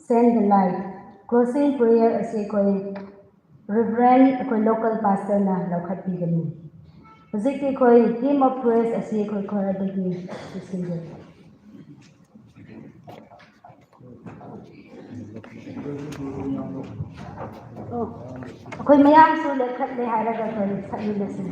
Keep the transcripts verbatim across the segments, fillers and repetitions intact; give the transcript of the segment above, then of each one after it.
Send the Light. Closing prayer asi akhoi Reverend akhoi local pastor na laukhatpigani. Hujikti akhoi Hymn of Praise asi akhoi choir dagi singing. Oh, akhoi mayāmsu lekhatle hailaga akhoi sāmilasin.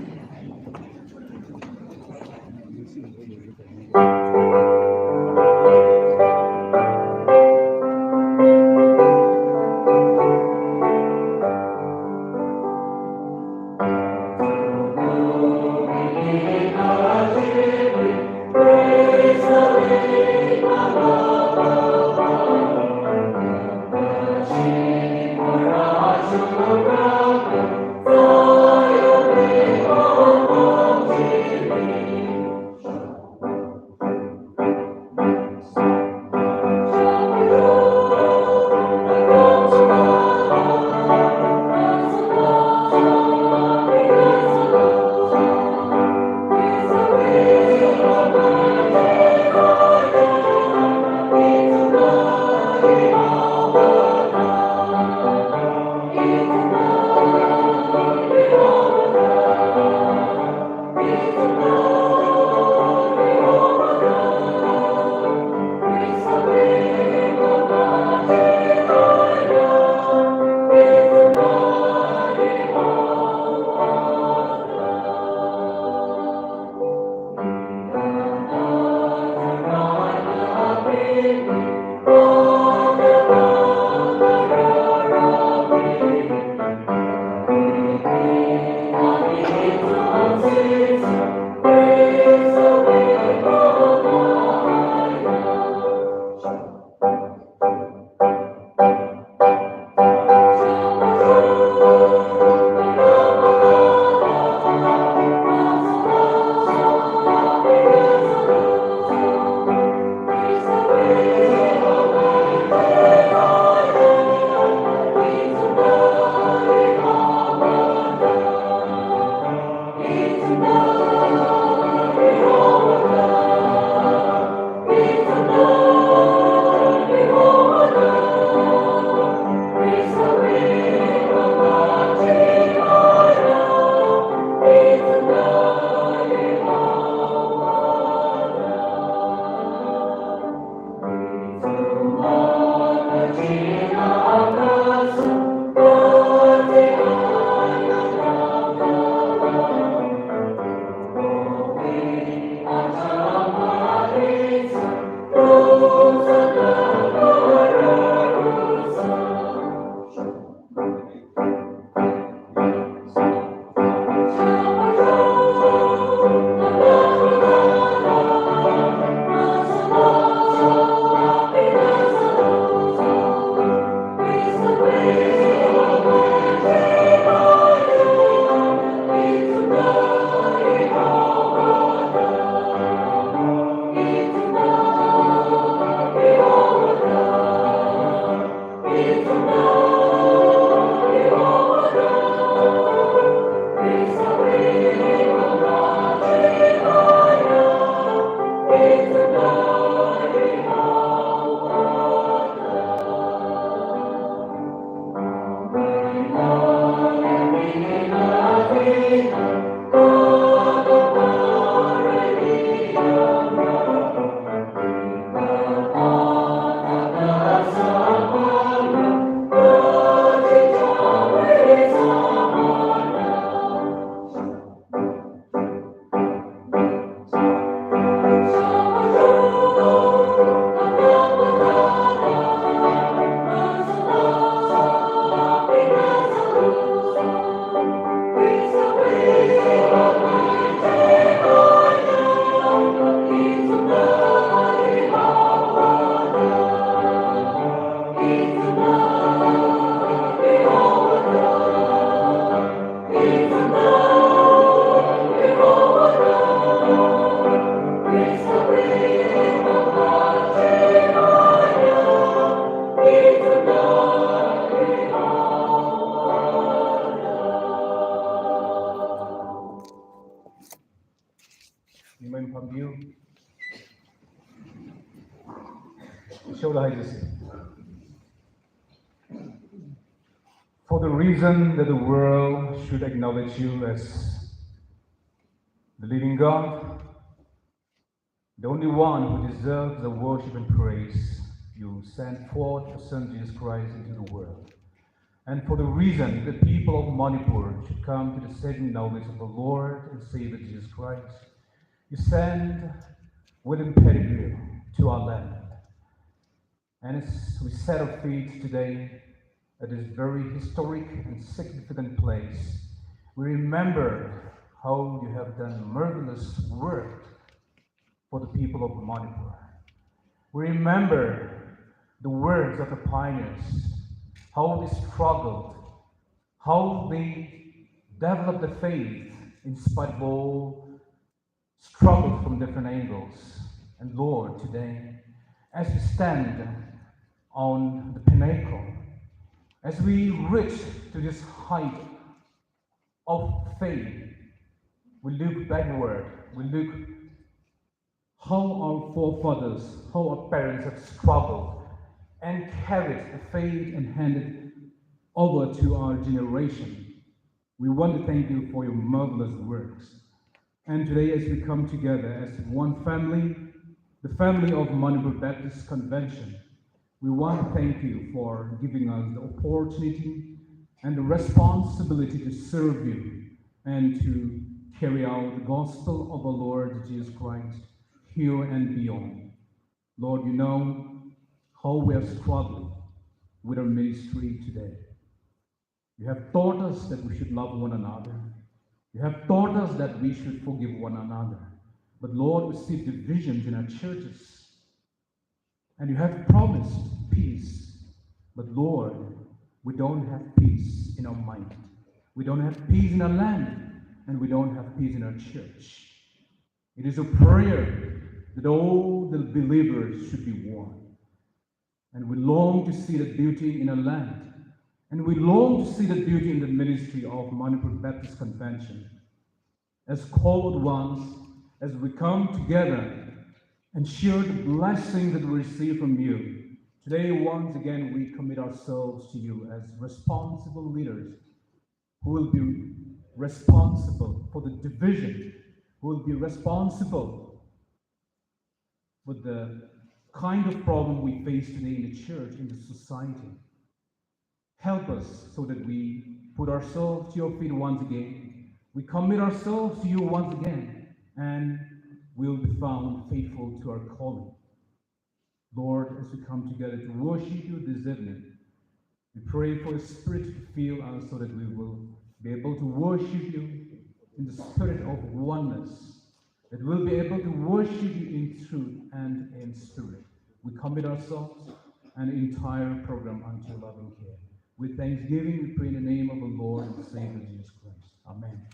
Mimai pambiu. Show the high. For the reason that the world should acknowledge you as the living God, the only one who deserves the worship and praise, you sent forth your Son Jesus Christ into the world. And for the reason the people of Manipur should come to the saving knowledge of the Lord and Savior Jesus Christ, you sent William Pettigrew to our land. And as we set our feet today at this very historic and significant place, we remember how you have done marvelous work for the people of Manipur. We remember the words of the pioneers, how they struggled, how they developed the faith in spite of all struggles from different angles. And Lord, today, as we stand on the pinnacle, as we reach to this height of faith, we look backward, we look how our forefathers, how our parents have struggled and carried the faith and handed over to our generation. We want to thank you for your marvelous works. And today, as we come together as one family, the family of Manipur Baptist Convention, we want to thank you for giving us the opportunity and the responsibility to serve you and to carry out the gospel of our Lord Jesus Christ here and beyond. Lord, you know how we are struggling with our ministry today. You have taught us that we should love one another. You have taught us that we should forgive one another. But Lord, we see divisions in our churches. And you have promised peace. But Lord, we don't have peace in our mind. We don't have peace in our land. And we don't have peace in our church. It is a prayer that all the believers should be one. And we long to see that beauty in our land. And we long to see that beauty in the ministry of Manipur Baptist Convention. As called ones, as we come together and share the blessing that we receive from you, today, once again, we commit ourselves to you as responsible leaders who will be responsible for the division, who will be responsible for the kind of problem we face today in the church, in the society. Help us so that we put ourselves to your feet once again. We commit ourselves to you once again, and we'll be found faithful to our calling. Lord, as we come together to worship you this evening, we pray for your spirit to fill us so that we will be able to worship you in the spirit of oneness, that we'll be able to worship you in truth and in spirit. We commit ourselves and the entire program unto your loving care. With thanksgiving, we pray in the name of the Lord and Savior Jesus Christ. Amen.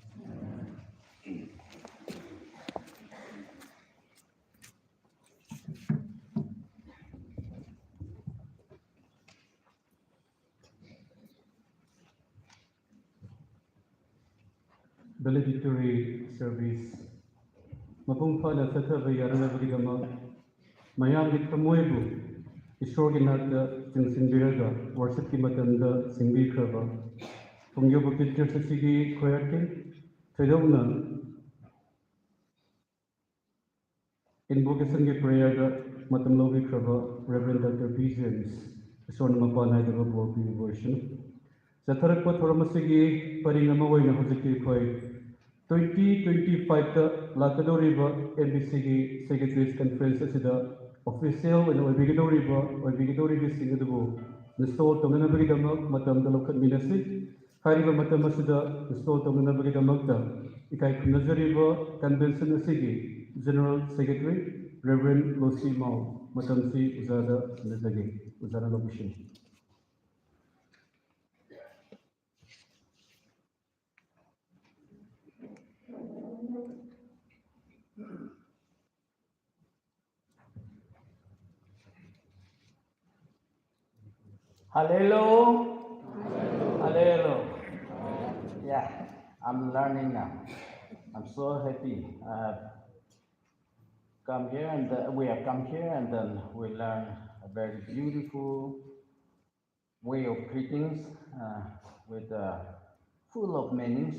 Valedictory service mapung phāna sāthāva yaranabagidamāk, mayāmli thamoibu Ishwargi nākta chingsingbiraga worship ki matamda singbikharava Phungyo Baptist Church asigi choir team, thoidokna invocation ki prayer da matam lobikharava Reverend Doctor P James, Ishwarna mapānhaida bopi version. Zatharakpa thoram asigi paring amā eina hojiki khoi twenty twenty-five da lākadoriva M B C ki Secretaries Conference asida official eina oibikadoriva, oibikadoriva singkadabo install tongminabagidamāk matamda lokatminasi. Hairiba matam asida install tongminabagidamākta ikai khumnazariva convention asigi General Secretary Reverend Losi Mao matamsi ojāda sinazage. Ojāna lobishinu. Hallelujah. Hallelujah. Yeah, I'm learning now. I'm so happy. I have come here and, uh, we have come here and then we learn a very beautiful way of greetings. uh, with uh, full of meanings.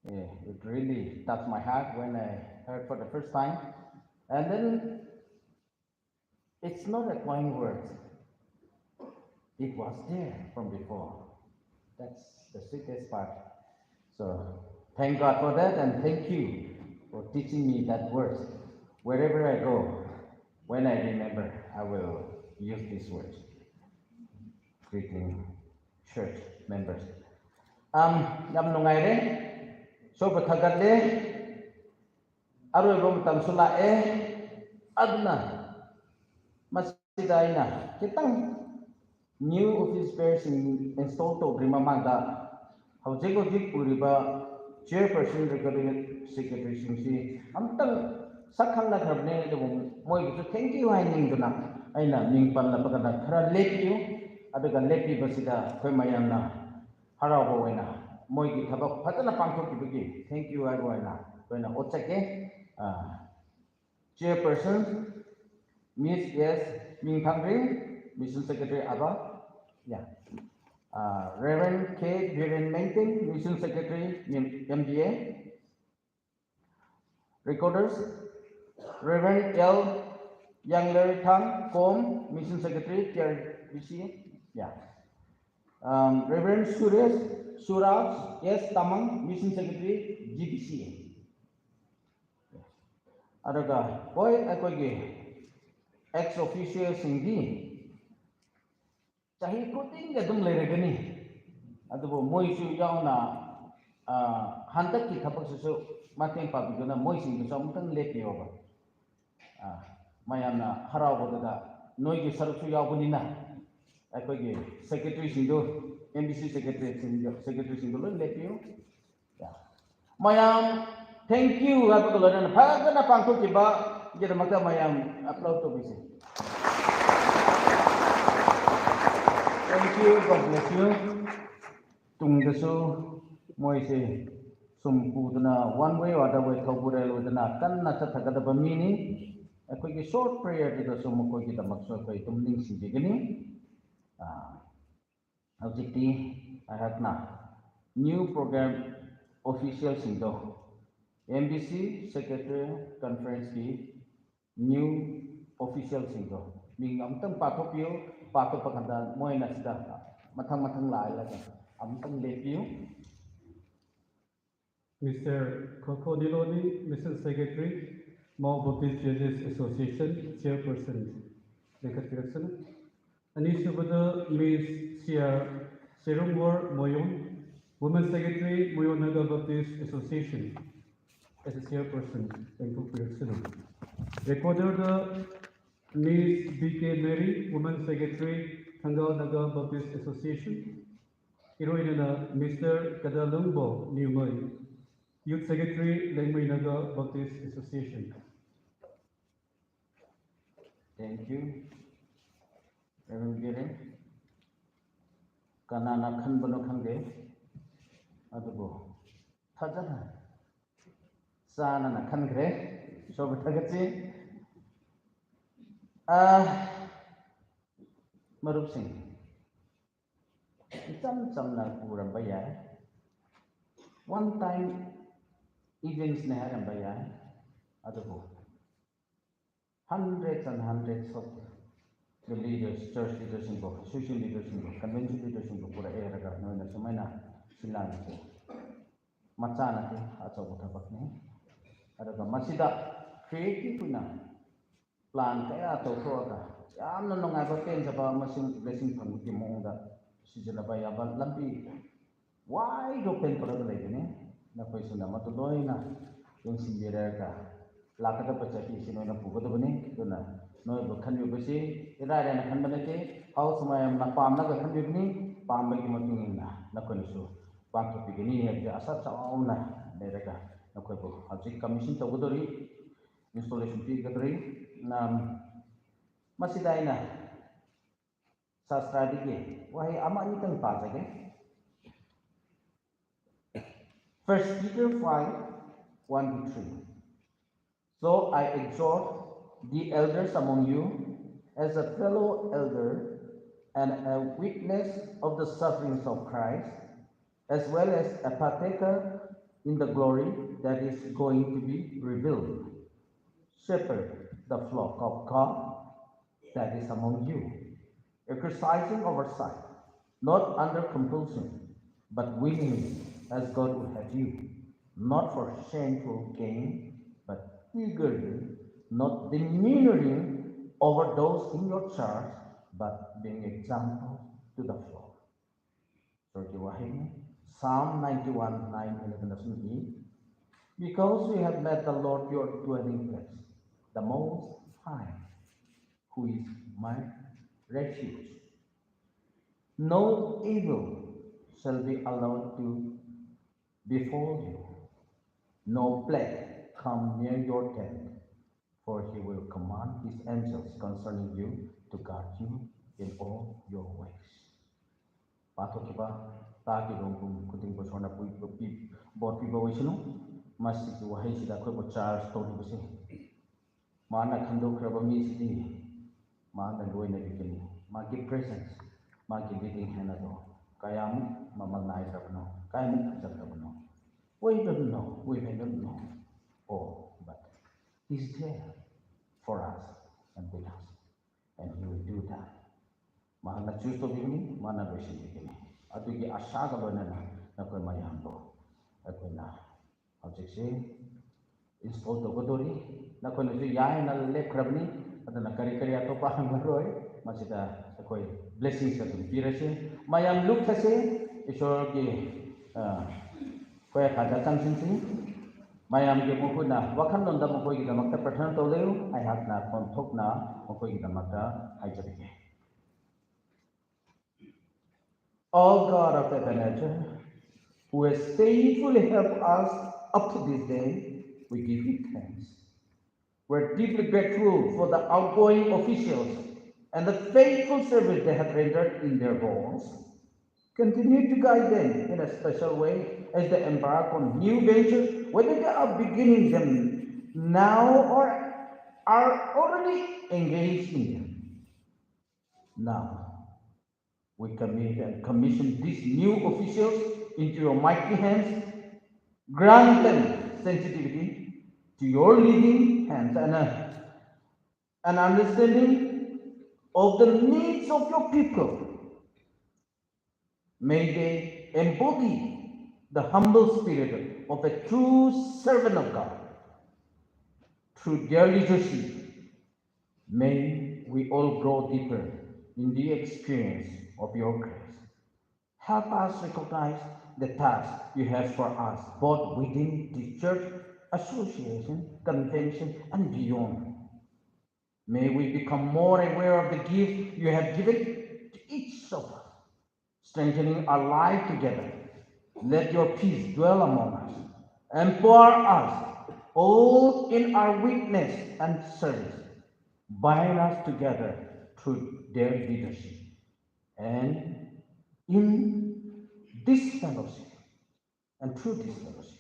Eh, it really touched my heart when I heard for the first time. And then it's not a coin word. It was there from before. That's the sweetest part. So thank God for that, and thank you for teaching me that word. Wherever I go, when I remember, I will use this word. Greeting, church members. Um, yam nungaire, so pathagat le, arui bom tam sula e, adna, mas Sida ina, khitang new office bearer sing install tokri mamangda, hojik hojik puriba chairperson, recording secretary singsi, amtang sakhang na kharne de bom, moibusu thank you hainingduna, aina ming panla pakada khara lepiu, aduga lepiba sida, khoi mayamna, harauba wena, moiki thabak phazana pangthok kibiki, thank you haiba wena, wena otsake, ah, Chairperson, Miss S Mingthangri, Mission Secretary Ava. Yeah. Uh, Reverend K Biren Mengting, Mission Secretary, M- M B A. Recorders, Reverend L Yangler Thang Kom, Mission Secretary, T R B C. Yeah. Um, Reverend Suresh Suraj S Tamang, Mission Secretary, G B C. Araga, boy, akwai ex officio singdi, chahi kuting ga dum leiragani. Adubo moi su yauna, ah, handak ki thapak susu, mating pabiguna moi sing su amtang let ni oba. Ah, mayamna harau boda, noi ki saruk su yau bunina. Akwai secretary singdo, M B C secretary singdo, secretary singdo lo let ni o. Yeah. Mayam, thank you, haiba kalona, phazana pangthok kiba, jira maka mayam, applaud to bisi. Thank you, God bless you. Tungdasu, moise, sum pudana, one way or other way, thau purel udana, kanna chathagadaba mini, akwai short prayer dasu, makoi ki damaksu, akwai tumning sibigini. Ah. Hojikti aihakna new program official singdo, M B C Secretary Conference ki new official singdo. Ming amtang pathok piu, pathok pakanda moina sida mathang mathang lai la amtang let piu. Mister Khokho Niloni, Mission Secretary, Mao Baptist Churches Association, Chairperson, leikhat pirak sanu. Anisubada Miss Sia Serungwar Moyon, Women Secretary, Moyon Naga Baptist Association, as a Chairperson, leikhat pirak sanu. Recorder da Miss B K Mary, Women Secretary, Thangal Naga Baptist Association, Iroinana Mister Kadalungbo Niumai, Youth Secretary, Lengmei Naga Baptist Association. Thank you, Reverend Gere. Kanana khanbano khangde, adubo, thajana, sanana khankhre, shoba thagatsi. Ah, marup sing. Icham chamna kuramba yai. One time events ne haramba yai. Adubo. Hundreds and hundreds of the leaders, church leaders singbo, association leaders singbo, convention leaders singbo, pura eraga, noina sumaina, silan se. Machana te, achaubo thabak ne. Aduga masida, creative na, plan kaya tokroga, yamna nungaiba pen jaba masing blessing phangki mongda, sijilaba yaba lampi, wide open para leidene, nakhoi suna matuloina, yungsi yeraga, lakada pacha ki sinoina pugadabani, duna, noibo khanbibasi, irairana khanbanate, house mayamna pamnaga khanbibani, pambaki matingna, nakhoi su, pangthok pigani, ya asa chaona, leiraga, nakhoibo, hojik commission togadori, installation pi kadri, nam, masida ina, sastra dike, wahai ama ani tang pa jage. First Peter five, one to three. So I exhort the elders among you, as a fellow elder and a witness of the sufferings of Christ, as well as a partaker in the glory that is going to be revealed. Shepherd the flock of God that is among you, exercising oversight, not under compulsion, but willingly, as God would have you, not for shameful gain, but eagerly, not domineering over those in your charge, but being example to the flock. Sorry, wahai. Psalm ninety-one nine eleven doesn't mean, "Because you have made the Lord your dwelling place, the Most High, who is my refuge, no evil shall be allowed to befall you, no plague come near your tent, for he will command his angels concerning you to guard you in all your ways." Pathok khipā, tāki longkum khuting bosona pui, pui, bot pui bawai sinu, masi ki wahai sida khoi bo charge to di bose. Mana khandokharaba mi chili, mana loina bikini, magi presence, magi leading hand ado, kayam mamal nai rabano, kayam kajak rabano. We don't know, we may not know all, but he's there for us and with us, and he will do that. Mana choose to bikini, mana loisin bikini. Aduki asha ka loina na, nakhoi mayambo. Akhoina Hojikse install tokadori, nakhonase yaina lepkharabani, athāna kari kari atopa hāngmaroi, masida akhoi blessings athum pirase, mayam lukthase, Ishwar ki, ah, khoi khada changsinsi, mayam ki mukhuna, wakhan londa makhoiki damakta prarthana toleu, aihakna konthokna makhoiki damakta haichabike. O God of heaven and earth, who has faithfully helped us up to this day, we give you thanks. We're deeply grateful for the outgoing officials and the faithful service they have rendered in their roles. Continue to guide them in a special way as they embark on new ventures, whether they are beginning them now or are already engaged in them. Now, we commit and commission these new officials into your mighty hands. Grant them sensitivity to your leading hands and a, an understanding of the needs of your people. May they embody the humble spirit of a true servant of God. Through their leadership, may we all grow deeper in the experience of your grace. Help us recognize the task you have for us, both within the church, association, convention, and beyond. May we become more aware of the gift you have given to each of us, strengthening our life together. Let your peace dwell among us. Empower us all in our witness and service. Bind us together through their leadership. And in this fellowship, and through this fellowship,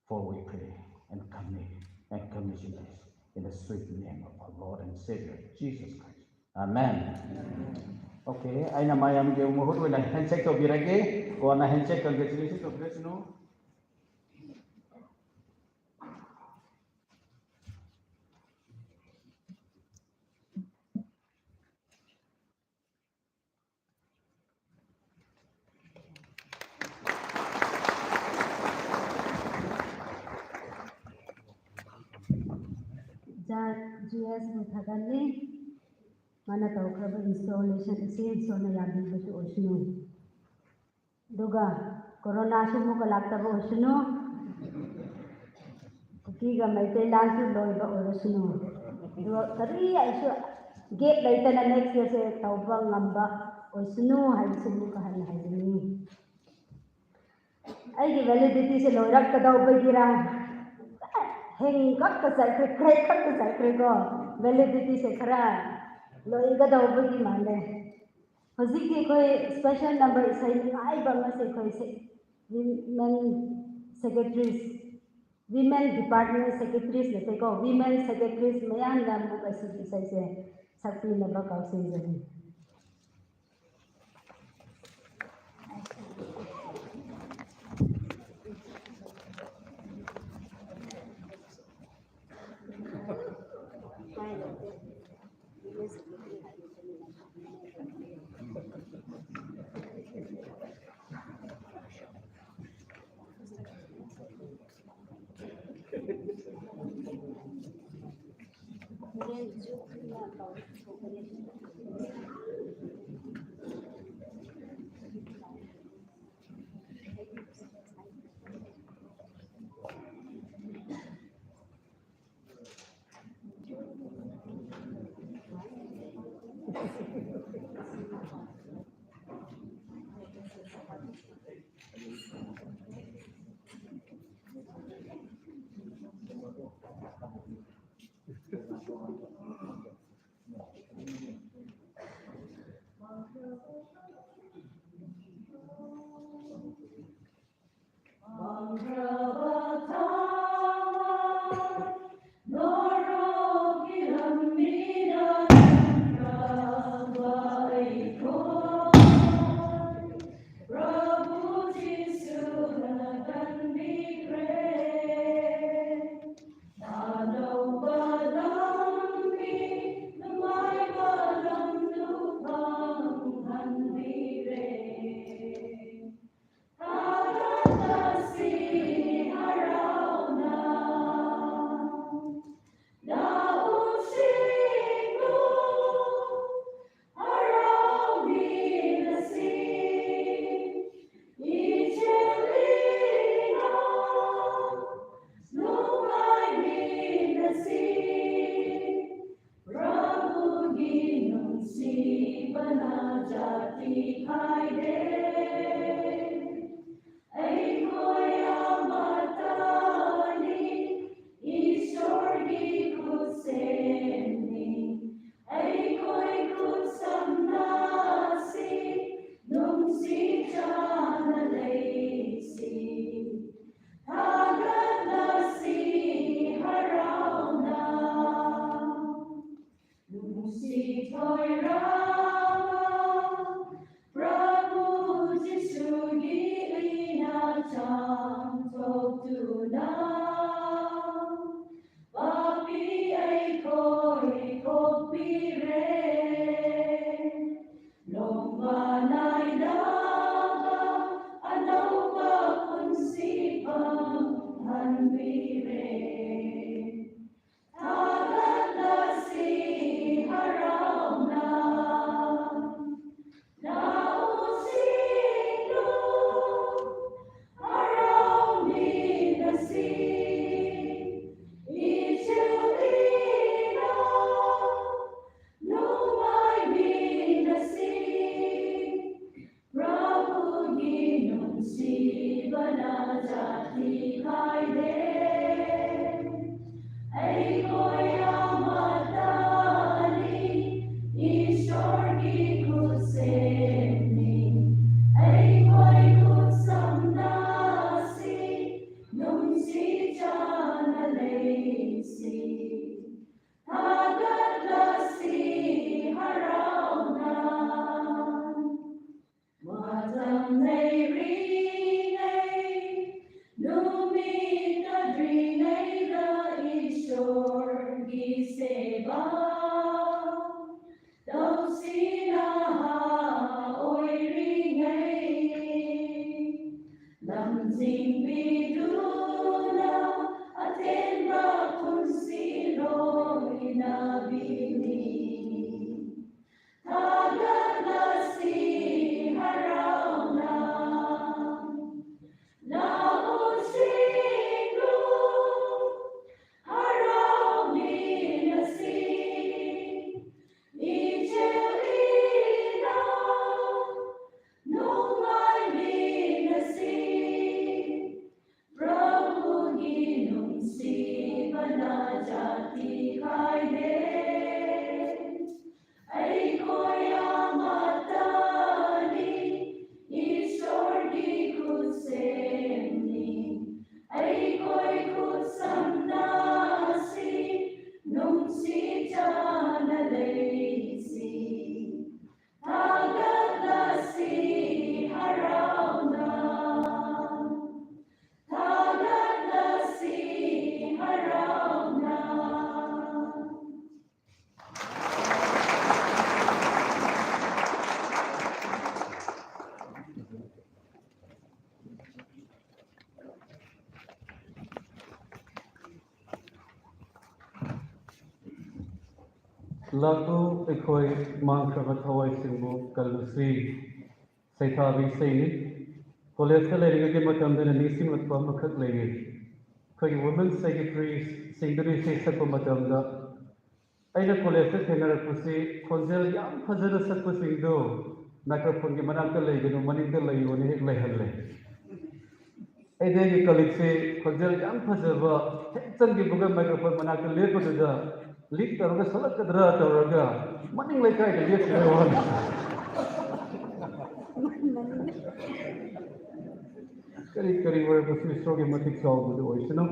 for we pray and commit and commission this in the sweet name of our Lord and Savior, Jesus Christ. Amen. Okay, aina mayamwui mahut eina handshake tobirage, kona handshake, congratulations, congratulations. Judge G S Muthaganli, mana tokhraba installation, isi Ishwarna yāmmi batu oshinu. Aduga, corona sumuka lāktaba oshinu. Kuki ka Meitei lansu loiba oshinu. Aduga, kari aishu gap leitana next year se tauba ngamba oshinu hai sumuka hai hai ni. Aigi validity se loirak kadau bagira. Heng kak kasai kre, kre kak kasai kre ko. Validity se kara loi kadau bagi mane. Hojikti akhoi special number isai ngai bang ase akhoi se women secretaries, women department secretaries na te ko, women secretaries mayamna muk ase isai se sakpi na ba kau se jani. Laku ekhoi mangkra kathawai singbu kalusi seithabi seini. College da leirigaki matamda ningsingmatpa makhak leini. Ekhoi women secretary singdari sei sakpa matamda, aina college da theingarapsi khonjel yam phazada sakpa singdu microphone ki manakta leiganu, maningda leiyo ni hek leihanle. Aidagi colleague si khonjel yam phazaba, hek zangki buga microphone manakta lepaduda, lead taraga salak kadra taraga, maning leikaida lead taraga. Kari kari wara kasu Ishwarwui matik chaobingli oisanu.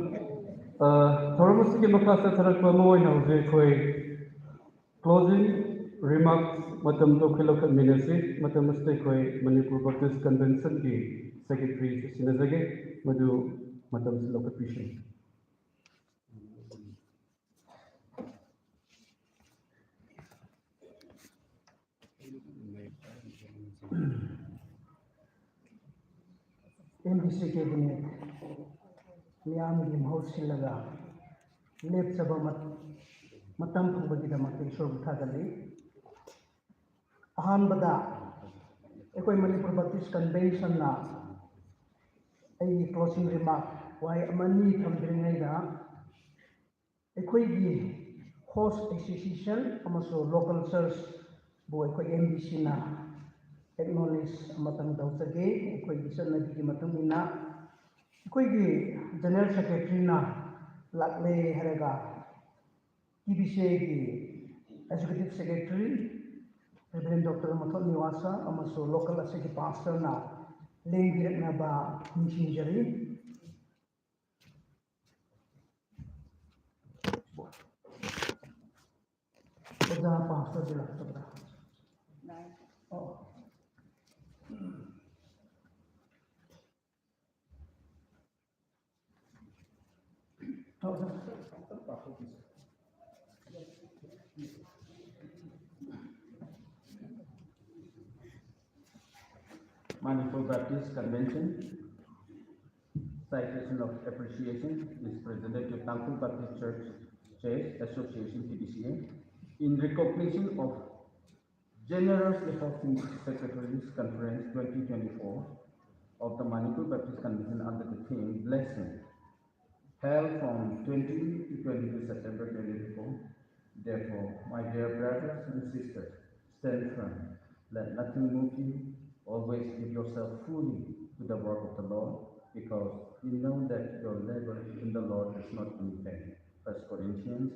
Ah, thawram asiki makasā tharakpa maoina hauzi akhoi closing remarks matam tokhuilu khat minasi, matam asita akhoi Manipur Baptist Convention ki Secretary sina zage, madu matam silo khat pishin. M B C Cabinet, miyamli mahot silaga, lepchaba mat-, matam phungba kidamaki Ishwar butha kali. Ahanbada, akhoi Manipur Baptist Convention na, ai closing remark, wai amani thamdring ai da, akhoi ki host association, amasu local church, bu akhoi M B C na, acknowledge amatang tau zage, akhoi ki channel ki matam ina, akhoi ki General Secretary na, lakle haraga, T B C A ki Executive Secretary, Reverend Doctor Mathot Niwasa, amasu local asiki pastor na, lengdi rakna ba, ningshingjari. Oja pastor di lakta. Oh. Manipur Baptist Convention, citation of appreciation is presented to Tangkhul Baptist Church, Church Association, T B C A, in recognition of Generous Effort in Secretaries Conference twenty twenty-four of the Manipur Baptist Convention under the theme Blessing, held from twenty to twenty-two September twenty twenty-four. Therefore, my dear brothers and sisters, stand firm. Let nothing move you. Always give yourself fully to the work of the Lord, because you know that your labor in the Lord is not in vain. First Corinthians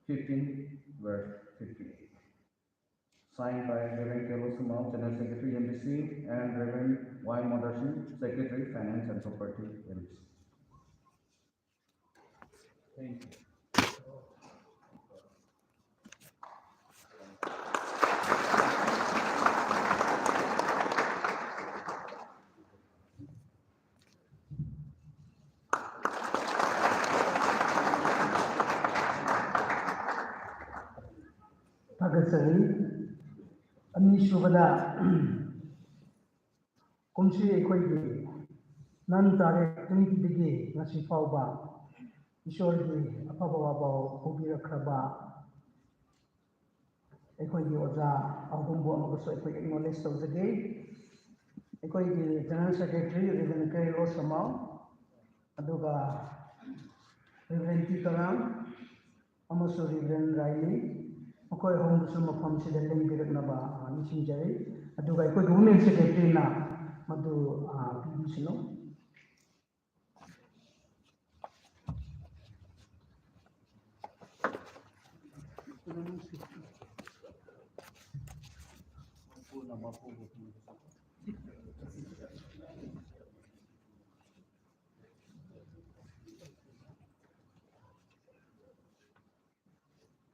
fifteen, verse fifty-eight. Signed by Reverend Kelo Sumal, General Secretary, M B C, and Reverend Y Moderson, Secretary, Finance and Property, M B C. Thank you. Thakazat, anisubada, kumshi akhoi ki nine tarik twenty dagi ngashi faoba, Ishwar ki aphapā pao phubirakharaba, akhoi ki oja ahumbu amakaso akhoi acknowledge tau zage. Akhoi ki General Secretary, Reverend Kelo Sumal, aduga Reverend T Karang, amasu Reverend Riley, akhoi ahumbusu mafam sida lengdi rakna ba, ah, ningshingjari. Aduga akhoi ki Women Secretary na, madu, ah, P B C no.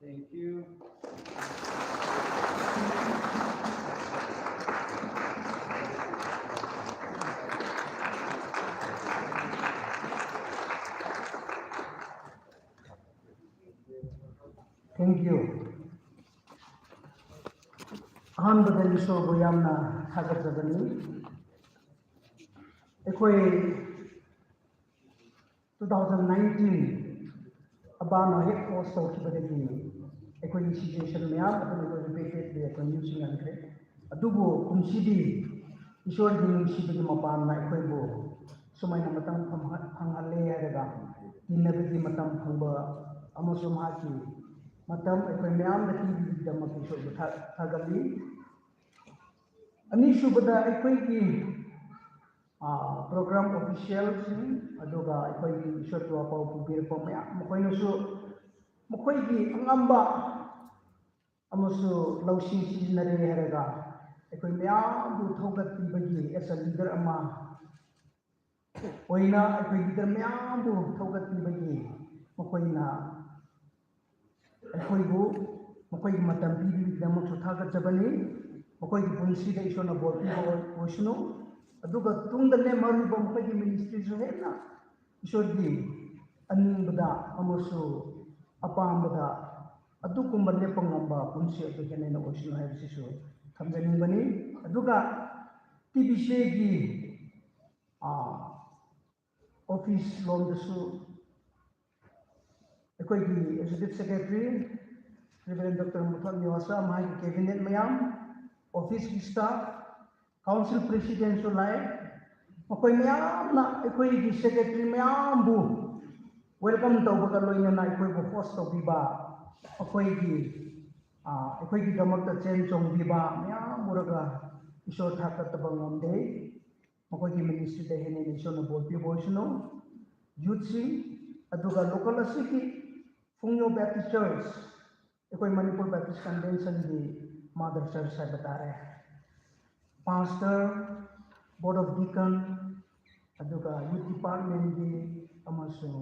Thank you. Thank you. Ahanbada Ishwarbu yamna thakazat ni. Akhoi two thousand nineteen, abana hek post taukhibadagi, akhoi situation mayam, akhoi repeatedly akhoi ningshingankre. Adubu kumshidi, Ishwar ki ningshibagi mapamna akhoibu sumaina matam phang-, phanghale hailaga, tinnabagi matam phangba, amasu mahaki matam akhoi mayamna pibidamaki Ishwarbu tha-, thagali. Anisubada akhoi ki, ah, program official sing, aduga akhoi ki Ishwar tuwa pao phubirakpa mayam, makhoinasu, makhoi ki angamba, amasu laushi shinare hailaga, akhoi mayambu thokatpibagi as a leader ama, ꯑꯣꯏꯅ ꯑꯩꯈꯣꯏ leader ꯃꯌꯥꯝꯕꯨ ꯊꯧꯒꯠꯄꯤꯕꯒꯤ ꯃꯈꯣꯏꯅ ꯑꯩꯈꯣꯏꯕꯨ ꯃꯈꯣꯏꯒꯤ ꯃꯇꯝ ꯄꯤꯕꯤꯕꯒꯤꯗꯃꯛꯁꯨ ꯊꯥꯒꯠꯆꯕꯅꯤ꯫ ꯃꯈꯣꯏꯒꯤ ꯄꯨꯟꯁꯤꯗ ꯏꯁꯣꯔꯅ ꯕꯣꯔ ꯄꯤꯕ ꯑꯣꯏ-, ꯑꯣꯏꯁꯅꯨ꯫ ꯑꯗꯨꯒ ꯇꯨꯡꯗ ꯂꯦꯝꯍꯧꯔꯤꯕ ꯃꯈꯣꯏꯒꯤ ministryꯁꯨ ꯍꯦꯟꯅ ꯏꯁꯣꯔꯒꯤ ꯑꯅꯤꯡꯕꯗ ꯑꯃꯁꯨꯡ ꯑꯄꯥꯝꯕꯗ ꯑꯗꯨꯒꯨꯝꯕ ꯂꯦꯞꯄ ꯉꯝꯕ ꯄꯨꯟꯁꯤ ꯑꯗꯨ ꯍꯦꯟꯅ ꯍꯦꯟꯅ ꯑꯣꯏꯁꯅꯨ ꯍꯥꯏꯕꯁꯤꯁꯨ ꯊꯝꯖꯅꯤꯡꯕꯅꯤ꯫ ꯑꯗꯨꯒ TBCAꯒꯤ, ꯑꯥ, office ꯂꯣꯝꯗꯁꯨ ꯑꯩꯈꯣꯏꯒꯤ Executive Secretary Reverend Doctor ꯃꯨꯊꯣꯏ ꯅꯤꯋꯥꯁ, ꯃꯍꯥꯛꯀꯤ cabinet ꯃꯌꯥꯝ, officeꯀꯤ staff, council presidentꯁꯨ ꯂꯥꯛꯑꯦ꯫ ꯃꯈꯣꯏ ꯃꯌꯥꯝꯅ ꯑꯩꯈꯣꯏꯒꯤ secretary ꯃꯌꯥꯝꯕꯨ welcome ꯇꯧꯕꯒ ꯂꯣꯏꯅꯅ ꯑꯩꯈꯣꯏꯕꯨ host ꯇꯧꯕꯤꯕ, ꯑꯩꯈꯣꯏꯒꯤ, ꯑꯥ, ꯑꯩꯈꯣꯏꯒꯤꯗꯃꯛꯇ ꯆꯦꯟ ꯆꯣꯡꯕꯤꯕ ꯃꯌꯥꯝ ꯎꯔꯒ ꯏꯁꯣꯔ ꯊꯥꯒꯠꯇꯕ ꯉꯝꯗꯦ꯫ ꯃꯈꯣꯏꯒꯤ ministryꯗ ꯍꯦꯟꯅ ꯍꯦꯟꯅ ꯏꯁꯣꯔꯅ ꯕꯣꯔ ꯄꯤꯕ ꯑꯣꯏꯁꯅꯨ꯫ Youthꯁꯤꯡ, ꯑꯗꯨꯒ local ꯑꯁꯤꯒꯤ ꯐꯨꯡꯌꯣ Baptist Church, ꯑꯩꯈꯣꯏ ꯃꯅꯤꯄꯨꯔ Baptist Conventionꯒꯤ mother church ꯍꯥꯏꯕ ꯇꯥꯔꯦ꯫ Pastor, Board of Deacon, ꯑꯗꯨꯒ youth departmentꯀꯤ ꯑꯃꯁꯨꯡ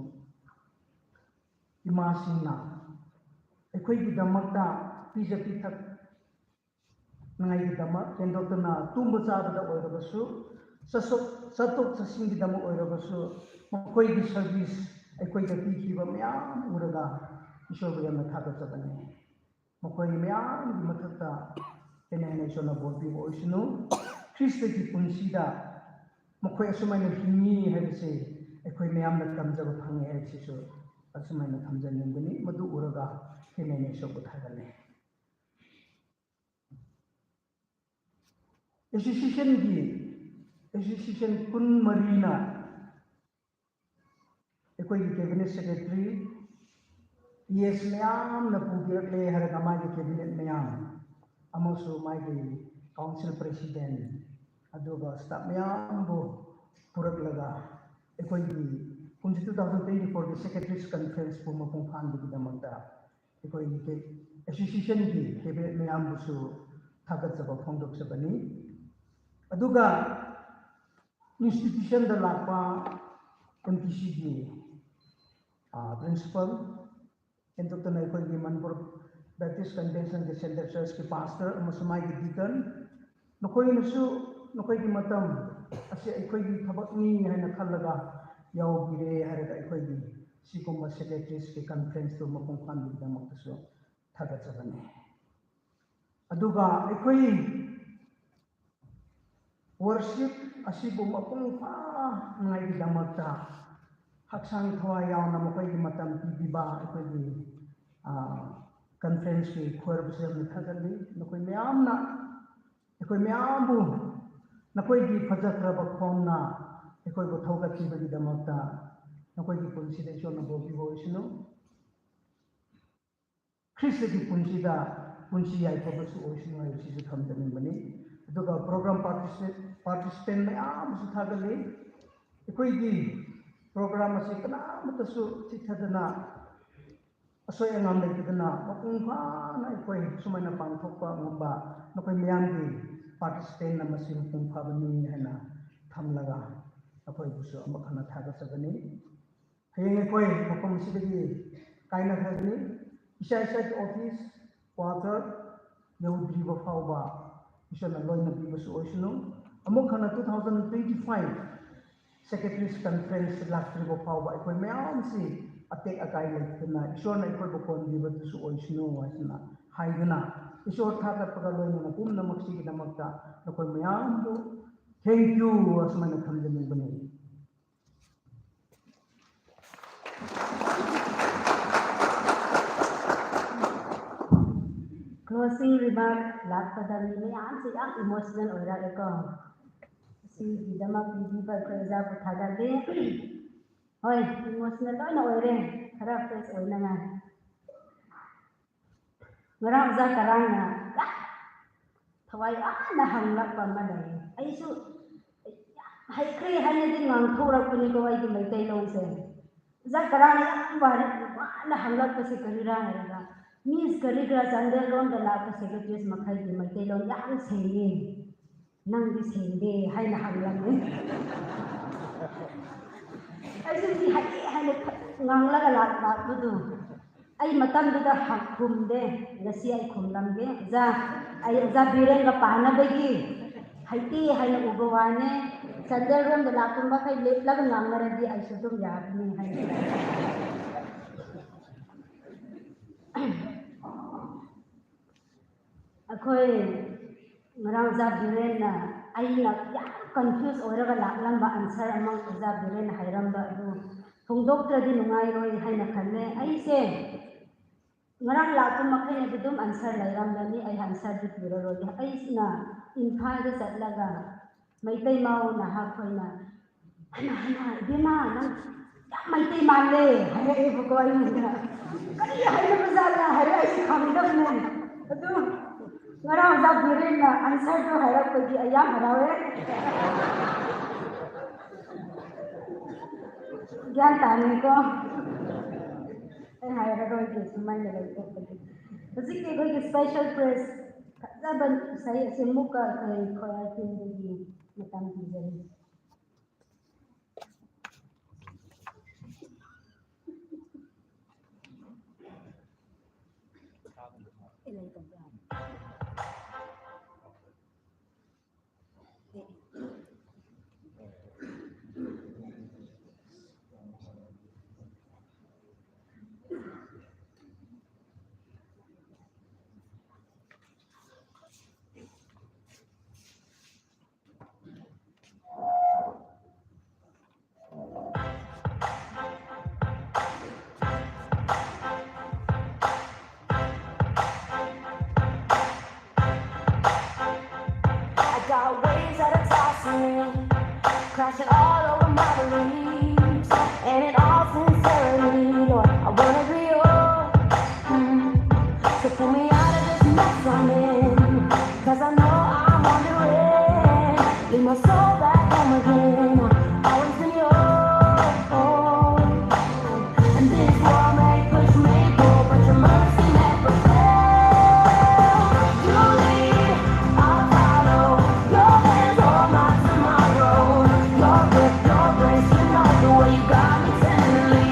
ꯏꯃꯥꯁꯤꯡꯅ ꯑꯩꯈꯣꯏꯒꯤꯗꯃꯛꯇ ꯄꯤꯖ ꯄꯤꯊꯛ ꯅꯉꯥꯏꯒꯤꯗꯃꯛ ꯍꯦꯟꯗꯣꯛꯇꯅ ꯇꯨꯝꯕ ꯆꯥꯕꯗ ꯑꯣꯏꯔꯕꯁꯨ, ꯆꯠꯊꯣꯛ-, ꯆꯠꯊꯣꯛ ꯆꯠꯁꯤꯟꯒꯤꯗꯃꯛ ꯑꯣꯏꯔꯕꯁꯨ, ꯃꯈꯣꯏꯒꯤ service ꯑꯩꯈꯣꯏꯗ ꯄꯤꯈꯤꯕ ꯃꯌꯥꯝ ꯎꯔꯒ ꯏꯁꯣꯔꯕꯨ ꯌꯥꯝꯅ ꯊꯥꯒꯠꯆꯕꯅꯤ꯫ ꯃꯈꯣꯏ ꯃꯌꯥꯝꯒꯤ ꯃꯊꯛꯇ ꯍꯦꯟꯅ ꯍꯦꯟꯅ ꯏꯁꯣꯔꯅ ꯕꯣꯔ ꯄꯤꯕ ꯑꯣꯏꯁꯅꯨ꯫ ꯈ꯭ꯔꯤꯁꯇꯒꯤ ꯄꯨꯟꯁꯤꯗ ꯃꯈꯣꯏ ꯑꯁꯨꯃꯥꯏꯅ ꯍꯤꯡꯉꯤ ꯍꯥꯏꯕꯁꯤ ꯑꯩꯈꯣꯏ ꯃꯌꯥꯝꯅ ꯇꯝꯖꯕ ꯐꯪꯉꯤ ꯍꯥꯏꯕꯁꯤꯁꯨ ꯑꯁꯨꯃꯥꯏꯅ ꯊꯝꯖꯅꯤꯡꯕꯅꯤ꯫ ꯃꯗꯨ ꯎꯔꯒ ꯍꯦꯟꯅ ꯍꯦꯟꯅ ꯏꯁꯣꯔꯕꯨ ꯊꯥꯒꯠꯂꯤ꯫ Associationꯒꯤ, association ꯀꯨꯟꯃꯔꯤꯅ ꯑꯩꯈꯣꯏꯒꯤ cabinet secretary, ES ꯃꯌꯥꯝꯅ ꯄꯨꯕꯤꯔꯛꯂꯦ ꯍꯥꯏꯔꯒ ꯃꯥꯒꯤ cabinet ꯃꯌꯥꯝ ꯑꯃꯁꯨ ꯃꯥꯒꯤ council president ꯑꯗꯨꯒ staff ꯃꯌꯥꯝꯕꯨ ꯄꯨꯔꯛꯂꯒ ꯑꯩꯈꯣꯏꯒꯤ ꯀꯨꯝꯁꯤ two thousand twenty-fourꯒꯤ Secretaries Conferenceꯄꯨ ꯃꯄꯨꯡ ꯐꯥꯍꯟꯕꯒꯤꯗꯃꯛꯇ ꯑꯩꯈꯣꯏꯒꯤ associationꯒꯤ cabinet ꯃꯌꯥꯝꯕꯨꯁꯨ ꯊꯥꯒꯠꯆꯕ ꯐꯣꯡꯗꯣꯛꯆꯕꯅꯤ꯫ ꯑꯗꯨꯒ institutionꯗ ꯂꯥꯛꯄ MTCꯒꯤ, ꯑꯥ, principal, ꯍꯦꯟꯗꯣꯛꯇꯅ ꯑꯩꯈꯣꯏꯒꯤ ꯃꯅꯤꯄꯨꯔ Baptist Conventionꯒꯤ Central Churchꯀꯤ pastor ꯑꯃꯁꯨꯡ ꯃꯥꯒꯤ deacon, ꯅꯈꯣꯏꯅꯁꯨ ꯅꯈꯣꯏꯒꯤ ꯃꯇꯝ ꯑꯁꯤ ꯑꯩꯈꯣꯏꯒꯤ ꯊꯕꯛꯅꯤ ꯍꯥꯏꯅ ꯈꯜꯂꯒ ꯌꯥꯎꯕꯤꯔꯦ ꯍꯥꯏꯔꯒ ꯑꯩꯈꯣꯏꯒꯤ ꯁꯤꯒꯨꯝꯕ Secretarieꯁꯀꯤ conferenceꯇꯨ ꯃꯄꯨꯡ ꯐꯥꯍꯟꯕꯒꯤꯗꯃꯛꯇꯁꯨ ꯊꯥꯒꯠꯆꯕꯅꯤ꯫ ꯑꯗꯨꯒ ꯑꯩꯈꯣꯏ worship ꯑꯁꯤꯕꯨ ꯃꯄꯨꯡ ꯐꯥꯅꯉꯥꯏꯒꯤꯗꯃꯛꯇ ꯍꯛꯆꯥꯡ ꯊꯋꯥꯏ ꯌꯥꯎꯅ ꯃꯈꯣꯏꯒꯤ ꯃꯇꯝ ꯄꯤꯕꯤꯕ ꯑꯩꯈꯣꯏꯒꯤ, ꯑꯥ, conferenceꯀꯤ choirꯕꯨꯁꯨ ꯌꯥꯝꯅ ꯊꯥꯒꯠꯂꯤ꯫ ꯅꯈꯣꯏ ꯃꯌꯥꯝꯅ ꯑꯩꯈꯣꯏ ꯃꯌꯥꯝꯕꯨ ꯅꯈꯣꯏꯒꯤ ꯐꯖꯈ꯭ꯔꯕ ꯈꯣꯡꯅ ꯑꯩꯈꯣꯏꯕꯨ ꯊꯧꯒꯠꯄꯤꯕꯒꯤꯗꯃꯛꯇ ꯅꯈꯣꯏꯒꯤ ꯄꯨꯟꯁꯤꯗ ꯏꯁꯣꯔꯅ ꯕꯣꯔ ꯄꯤꯕ ꯑꯣꯏꯁꯅꯨ꯫ ꯈ꯭ꯔꯤꯁꯇꯒꯤ ꯄꯨꯟꯁꯤꯗ ꯄꯨꯟꯁꯤ ꯌꯥꯏꯐꯕꯁꯨ ꯑꯣꯏꯁꯅꯨ ꯍꯥꯏꯕꯁꯤꯁꯨ ꯊꯝꯖꯅꯤꯡꯕꯅꯤ꯫ ꯑꯗꯨꯒ program participant, participant ꯃꯌꯥꯝꯕꯨꯁꯨ ꯊꯥꯒꯠꯂꯤ꯫ ꯑꯩꯈꯣꯏꯒꯤ program ꯑꯁꯤ ꯀꯅꯥꯃꯠꯇꯁꯨ ꯆꯤꯠꯊꯗꯅ, ꯑꯁꯣꯏ ꯑꯉꯥꯝ ꯂꯩꯇꯗꯅ, ꯃꯄꯨꯡ ꯐꯥꯅ ꯑꯩꯈꯣꯏ ꯁꯨꯃꯥꯏꯅ ꯄꯥꯡꯊꯣꯛꯄ ꯉꯝꯕ ꯅꯈꯣꯏ ꯃꯌꯥꯝꯒꯤ participantꯅ ꯃꯁꯤ ꯃꯄꯨꯡ ꯐꯥꯕꯅꯤ ꯍꯥꯏꯅ ꯊꯝꯂꯒ, ꯅꯈꯣꯏꯕꯨꯁꯨ ꯑꯃꯨꯛ ꯍꯟꯅ ꯊꯥꯒꯠꯆꯕꯅꯤ꯫ ꯍꯌꯦꯡ ꯑꯩꯈꯣꯏ ꯃꯐꯝ ꯑꯁꯤꯗꯒꯤ ꯀꯥꯏꯅꯈ꯭ꯔꯒꯅꯤ꯫ ꯏꯁꯥ ꯏꯁꯥꯒꯤ office, quarter ꯌꯧꯗ꯭ꯔꯤꯕ ꯐꯥꯎꯕ ꯏꯁꯣꯔꯅ ꯂꯣꯏꯅꯕꯤꯕꯁꯨ ꯑꯣꯏꯁꯅꯨ꯫ ꯑꯃꯨꯛ ꯍꯟꯅ two thousand twenty-five Secretaries Conference ꯂꯥꯛꯇ꯭ꯔꯤꯕ ꯐꯥꯎꯕ ꯑꯩꯈꯣꯏ ꯃꯌꯥꯝꯁꯤ ꯑꯇꯦꯛ ꯑꯀꯥꯏ ꯂꯩꯇꯅ ꯏꯁꯣꯔꯅ ꯑꯩꯈꯣꯏꯕꯨ ꯀꯣꯟꯕꯤꯕꯗꯨꯁꯨ ꯑꯣꯏꯁꯅꯨ ꯍꯥꯏꯁꯤꯅ ꯍꯥꯏꯗꯨꯅ, ꯏꯁꯣꯔ ꯊꯥꯒꯠꯄꯒ ꯂꯣꯏꯅꯅ ꯄꯨꯝꯅꯃꯛꯁꯤꯒꯤꯗꯃꯛꯇ ꯅꯈꯣꯏ ꯃꯌꯥꯝꯕꯨ thank you ꯑꯁꯨꯃꯥꯏꯅ ꯊꯝꯖꯅꯤꯡꯕꯅꯤ꯫ Closing remark ꯂꯥꯛꯄꯗ ꯃꯤ ꯃꯌꯥꯝꯁꯦ ꯌꯥꯝ emotional ꯑꯣꯏꯔꯛꯑꯦꯀꯣ꯫ ꯁꯤꯒꯤꯗꯃꯛ ꯄꯤꯕꯤꯕ ꯑꯩꯈꯣꯏ ꯑꯣꯖꯥꯕꯨ ꯊꯥꯒꯠꯂꯤ꯫ ꯍꯣꯏ, emotional ꯂꯣꯏꯅ ꯑꯣꯏꯔꯦ, ꯈꯔ fresh ꯑꯣꯏꯅꯉꯥꯏ꯫ ꯉꯔꯥꯡ ꯑꯣꯖꯥ ꯀꯔꯥꯡꯅ ꯌꯥꯝ ꯊꯋꯥꯏ ꯌꯥꯝꯅ ꯍꯪꯂꯛꯄ ꯑꯃ ꯂꯩꯌꯦ꯫ ꯑꯩꯁꯨ ꯌꯥꯝ ꯍꯩꯈ꯭ꯔꯦ ꯍꯥꯏꯅꯗꯤ ꯉꯥꯡꯊꯣꯔꯛꯄꯅꯤꯀꯣ ꯑꯩꯒꯤ ꯃꯩꯇꯩꯂꯣꯟꯁꯦ꯫ ꯑꯣꯖꯥ ꯀꯔꯥꯡꯅ ꯌꯥꯝ ꯋꯥꯔꯦ, ꯋꯥꯅ ꯍꯪꯂꯛꯄꯁꯦ ꯀꯔꯤꯔꯥ ꯍꯥꯏꯔꯒ, "Miss ꯀꯔꯤ ꯀꯔꯥ ꯆꯥꯟꯗꯦꯜ ꯂꯣꯝꯗ ꯂꯥꯛꯄ secretaries ꯃꯈꯩꯒꯤ ꯃꯩꯇꯩꯂꯣꯟ ꯌꯥꯝ ꯁꯦꯡꯉꯦ꯫ "Nangdi singde," haina hānglānge. Aja chi hai, haina nganglaga lāklākpadu. Ai matamda hakhumde, ngasi ai khumlamge. Aja, ai aja Biren kapāna bagi, haite haina uba wane. Chandel romda lākpam makhai leplaga ngangngaradi aja athum yapni haina. Akhoi ngarang aja Birenna, aina yam confuse oiraga lāklamba answer amang aja Birenna hairamba adu phongdoktradi nungairoi haina khanne. Aise ngarang lākpam makhaina bidum answer leiramlani, ai answer di piraroi. Aisna Imphalda zatlaga Meiteimao nahakhoina, "Hana, hana, ibemma, nang yam Meiteimale," haira, ibu koi mina. Kali haira bazala, haira, aisi khangdamne. Adu, ngarang aja Birenna answer do haira kodi ayam harawe. Gyan tani ko. Ai hairaroi ke sumai na lai ko. Hujik ke koi ke special praise. Kaja ban sai ase muka koi koi ai tin de matam di jari. I got waves that are tossing, crashing all over my beliefs. And in all sincerity, Lord, I wanna be yours. Mm. So pull me out of this mess I'm in, 'cause I know I'm wandering. Lead my soul back home again. Always been yours. And this war may push me, pull, but your mercy never fails. You lead, I follow. Your hands hold my tomorrow. Your grip, your grace, you know the way you got me tenderly.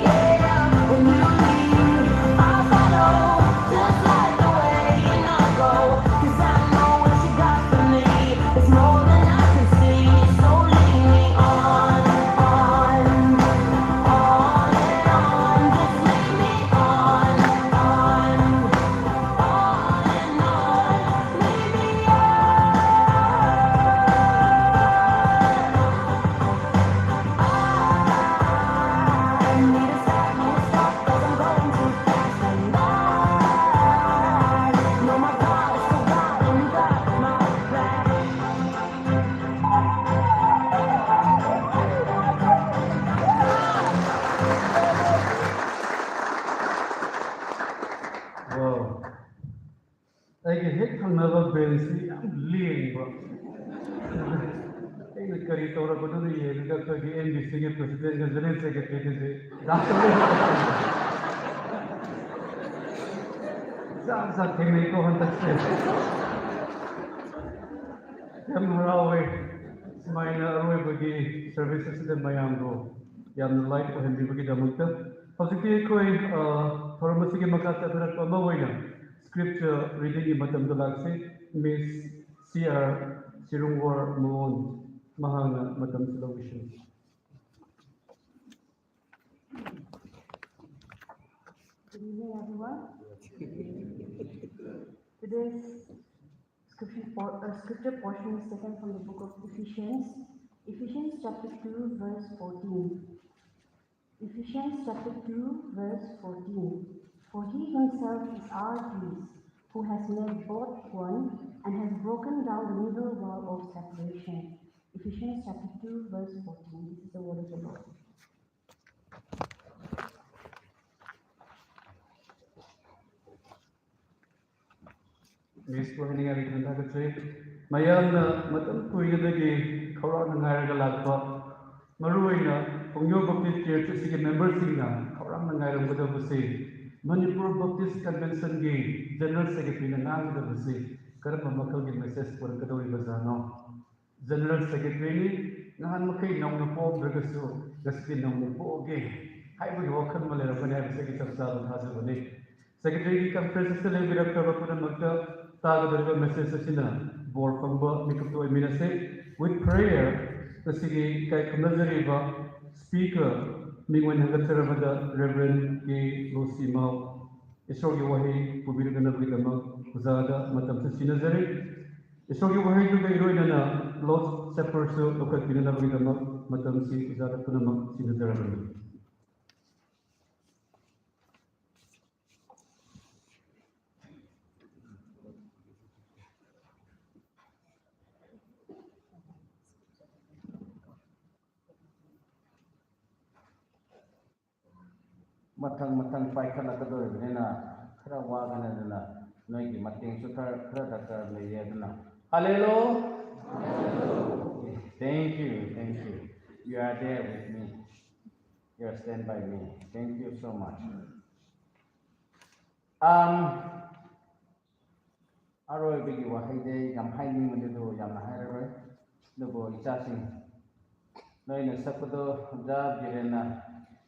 Yeah, when you lead, I follow. Just like the way you know go. 'Cause I know what you got for me. It's more than I can see. So lead me on, on, on and on. Just lead me on, on, on and on. Lead me on. I need to stop, need to stop, 'cause I'm going too fast and I know my God is so God and you got my back. Wow. Aige hek thangna va bell si yam lengva. Aina kari tawra ko dona ye ga ka gi N B C ke president ga Zelensky ke te te. Zam zam ke me ko han tak se. Yam harawe. Smaina aroi ko gi services de mayam ro. Yamna light ko hem bi ko gi damak ta. Hojik ki koi, uh, pharmacy ke makat ta berak pa ma wai na. Scripture reading hi matam da lak se, Miss C R Sirungwar Moon, mahāngna matam silo wishin. Good evening, everyone. Today's scripture, por- uh, scripture portion is taken from the book of Ephesians, Ephesians chapter two, verse fourteen. Ephesians chapter two, verse fourteen. For he himself is our peace, who has made both one and has broken down the middle wall of separation. Ephesians chapter two, verse fourteen. This is the word of the Lord. Miss Rohini Arikanda Kachai, mayamna matam kuinadagi khaorāngna ngairaga lakpa, maruina Phungyo Baptist Church sigi member singna khaorāngna ngairam kada busi, Manipur Baptist Convention gi General Secretary na ngang kada busi, karamba makal gi message pura kada uri bazano. General Secretary ni, ngahān makhei naona pom dragasu, ngasiki naona poge. Haiwui wākhan maleirangmana haibase ki chapchālu thāsabane. Secretary ki conference sāli birak kaba punamakta, tākadariba message asina, bor phangba mikup tuiminase, with prayer, ngasiki kaikham nazariba, speaker, mingwui hangkachara mada Reverend K Losimao, Ishwarki wahei pubirakhanabgidama, ojāda matam sāsinazare. Ishwarki wahei tuga iroinana Lord's Supper su lokatpinanabgidama, matam si ojāda punamak sinazarane. Mathang mathang paikhala kador binina, khara wā kanadana, noiki mating suthar khara dakar leiya dana. Hallelujah. Thank you, thank you. You are there with me. You are stand by me. Thank you so much. Um, aroibagi wahai de yamhainingmana do yamna hairaroi. Nago ichāsing. Noina sakado da birena.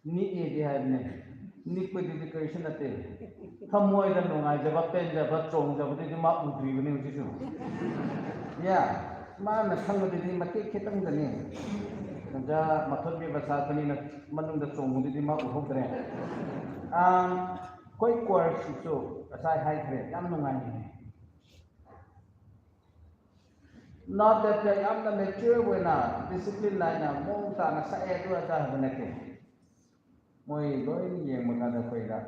Ni e di haine. Ni padi decoration ate. Khamoi da nungai jaba pen jaba chong jaba di ma udri bani uchisu. Ya. Mana khangadi di mati khitang dani. Da mathot bi basa kanina manungda chong di ma uhok dre. Um, Koi choir sisu, asai haikre, yam nungai. Not that they yamna mature wena, discipline laina, mong tana sāya dua da hanake. Moi loi yeng makada koida.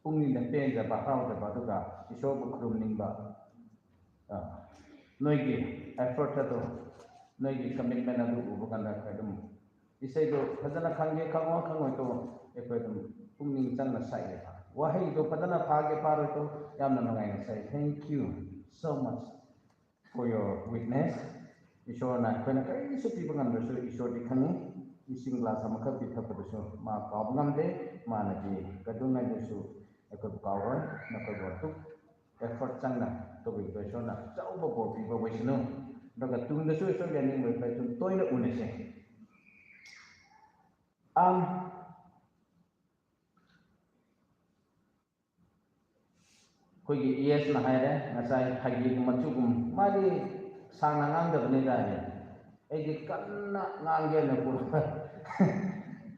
Pungni da pen jaba, hao jaba tuga, Ishwar bu krum ningba. Ah, noiki effort atu, noiki commitment atu ubu kanda kadum. Isai do phazana khangge khangwa khangoi to, ekoi dum pungning changna sāya. Wahai do phazana phāge phāroi to, yamna nungaina sai. Thank you so much for your witness. Ishwarna, koina karisu piba ngandasu, Ishwardi khangi, ising glass amakha pithapadasu, ma kaoba ngamde, mana di, kadungnaidasu, ekoi kaoroi, nakoi botuk. Effort changna, tawui Ishwarna, chaoba bor piba vaisinu. Daga tungdasu Ishwar yaning vai pai tung toina unase. Um, koiki E S na haire, ngasai hagi machukum, madi sāngna ngangda bani da ne. Aidi kanna ngangge na ku.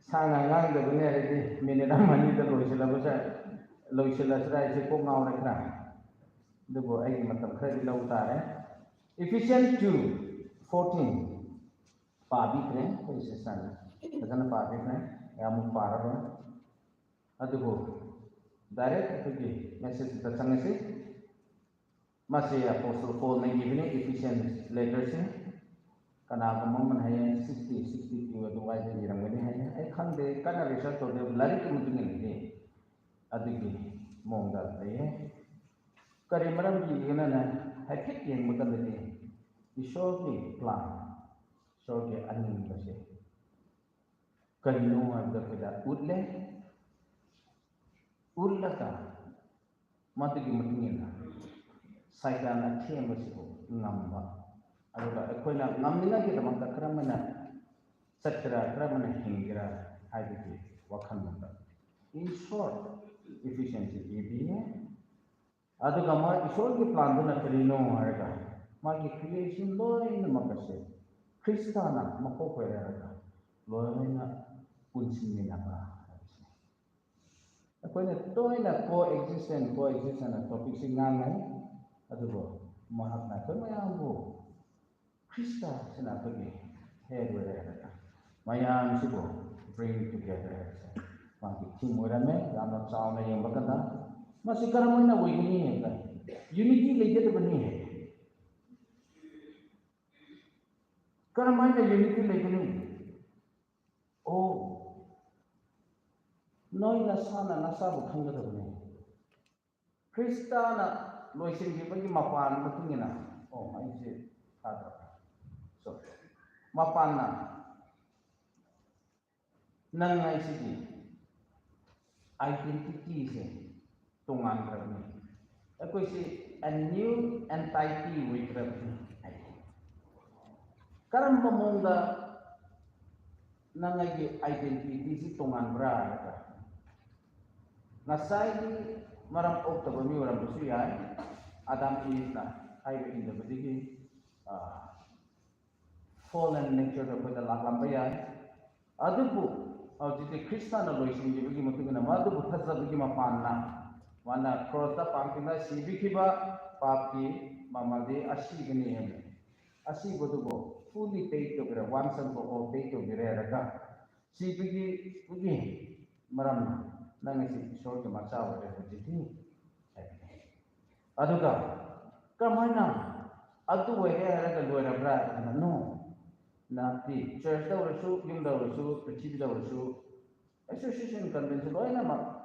Sāngna ngangda bani aidi, minute amanida loisila busa, loisila sira isi ko ngaure kra. Dubo aidi matam kharadi lau tare. Ephesians two fourteen. Pābikre, ko isi san. Phazana pābikre, yamu pāraroi. Adubo, direct atuki message da changasi. Masi Apostle Paul na yibini Ephesians letter si, kana kamaman hai sixty, sixty-two aduwai da yiramgani hai. Ai khangde kana research tode lairik mutungin de. Aduki mongda lei. Kari maram ki yinana, haikhat yeng makanda de. Ishwarki plan, Ishwarki aning base. Kanu ada kada utle, utlaka, matuki matungina, Satan athemba sibo ngamba. Aduga, ekhoina ngamningakidamang ta kharamana, satra kharamana hingira, haibiki, wakhan mata. In short, efficiency ibi, aduga ma Ishwarki plan duna karino harga. Magi creation loinamaka se. Khristana makhokhoira harga. Loina punsinminaka. Ekhoina toina coexistence, coexistence na topic si ngangai. Aduga mahakna koi mayambo. Khrista sina pagi head were. Mayam sibo bring together. Magi team were me, yamna chaona yangba kanda. Masi karamoina wigini he. Unity leida bani he. Karamaina unity leida ni. Oh. Noina sāna nasabu khangada bani. Khristana loisinki bagi mapan matungina. Oh, ai si kada. So, mapanna. Nang ai siki identity se tongan kharani. Ekoi si a new entity wui kharani. Karam mamungda nang aiki identity chi tonganbra da. Ngasaili maram oktaba mi orambasu yai. Adam Eve na haiba indabadiki, ah, fallen nature da koida laklamba yai. Adubu, ah, jiti Krishna na loisinjibiki matungna, madubu thazabiki mapanna. Mana cross da pangkina sibiki ba, papki, mamadi ashikani yai. Ashiba dubu, fully paid to bire, once and for all paid to bire raga. Sibiki, ugi, maram, nang aisi Ishwar ki macha ware kajiti. Aduga, kamaina, atu ware raga loirabra, no. Nati, church da warasu, yungda warasu, prithibi da warasu, association convention, loina ma.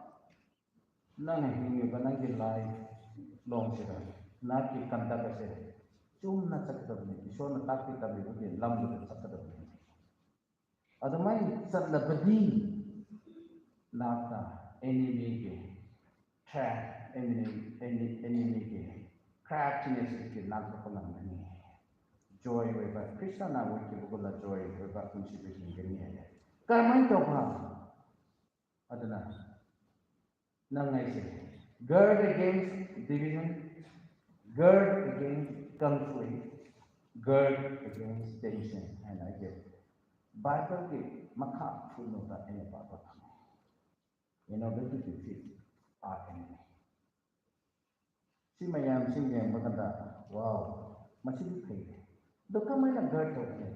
Nang hingmi ba nang ki life long sira, nang ki conduct sira. Chumna chakdabni, Ishwar na takti tambi budi lam budi chakdabni. Adamai chatlabadi, nata enemy ki trap, enemy, enemy, enemy ki craftiness ki nang ko pangam ni. Joy weba, Krishna na wiki bukula joy weba kunsi budi ni. Karmai to ba. Adana. Nang aisi, guard against division, guard against conflict, guard against tension. Haina aiki Bible ki makha thunuda ene papa. You know, the two things are enemy. Si mayam sing yang makanda, wow, masi di kai. Dokamaina guard to kai.